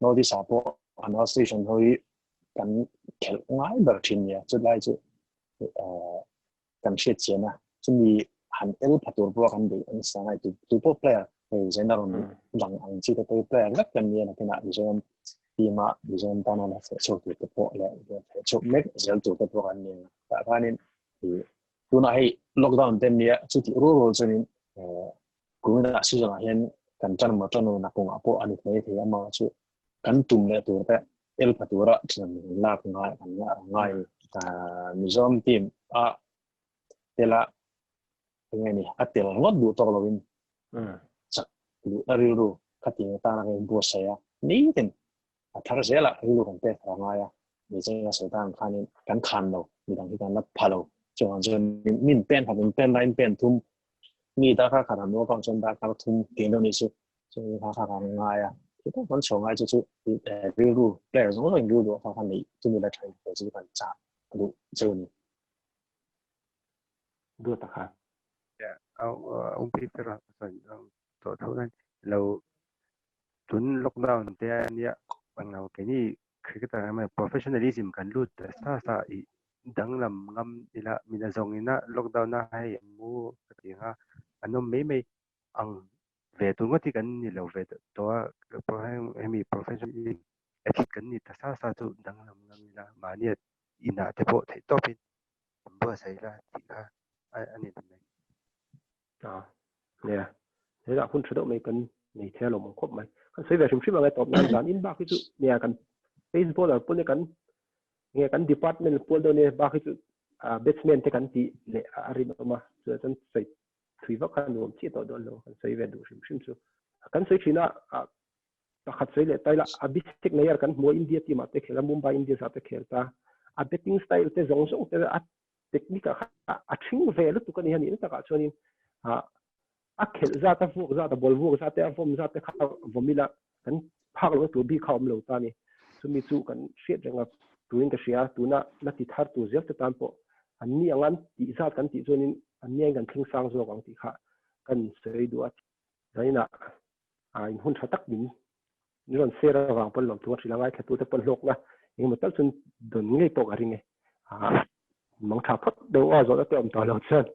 notice ah pawh an station ho hi kan khelh ngai ber thin nia chulai chu ah kan hriat chian a, chumi han el pha tur pawh kan beih an sa ngai tu tu pawh player hei zaina rawn lang ang chi te pawh player vek kan nia nakinah Mizoram team a Mizoram tana la feh chhuak tur te pawh leh feh chhuak mek zel tur te pawh kan ni ang tah khanin tunah hei lockdown te nia chutih rual rual chuanin kuminah season ah hian kan tan maw tan nakungah pawh a ni thei thei a mah chu kan tum leh tur te el pha tura thian lak ngai an ngai Mizoram team a tela enge ni a tel ngawt duh tawk loin chak duh na rilru khating atana kan buatsaih a nitin a thar zela rilru kan pek thar ngai a ni cheng a sawi tan khanin kan khan lo midang hi kan la pha lo chuan chuan min pen khat min pen lain pen thum mi darkar khat an workout chuan darkar thum tih deuh ni chu chu kha kha kan ngai a ti tak kan chho ngai chu chu rilru player zawng zawng rilru kha kha nei chu mi la thain te chu kan chah duh cheu ni duat a kha um pi per a sawi tawh tho nan lo tun lockdown te ania ang lo keini cricketer emaw professionalism kan lut ta sa sa i danglam ngam ila mina zawng ina lockdown a hei mu ka ti ang a an awm mai mai ang ve tur ngawt hi kan ni lo ve tawh a hemi professionalism athlete kan ni ta sa sa chu danglam ngam ila mahnia inah te pawh theih tawpin an buatsaih ila tih kha a ni ta mai. A, nia. Helah hun tha deuh mai kan nei thei alawm ang khawp mai. Kan sawi ve hrim hrim ang e tawp nan zan in bak hi chu nia kan pace bowler pawn e kan nge kan department pual deuh nia bak hi chu batsman te kan tih leh a rinawm a chu chuan sawi thui vak kha nuam chiah tawh dawn lo kan sawi ve duh hrim hrim chu. Kan sawi thin a pakhat sawi leh ta ila Abhishek Nayar kan hmu a India team ah te khel a Mumbai Indians ah te khel ta a batting style te zawng zawng te a technique ah kha a thing ve lutuk a ni a nih na takah chuanin a khelh zat a vuak zat a ball vuak zat te a vawm zat te kha vawm ila kan phak lohna tur bik kha a awm lo ta a ni. Chumi chu kan hriat reng a turin ka hria tuna la ti thar tur zel te tan pawh an ni ang an tih zat kan tih chuanin an ni aiin kan thleng sang zawk ang tih kha kan sawi duh a. Zainah in hun tha tak min rawn share avang pawn lawmthu a hrilh a, ngaithlatute pawn hlawkna engemaw tal chuan dawn ngei pawh ka ring e. Mang tha phawt deuh a zawhna te awm tawh lo chuan.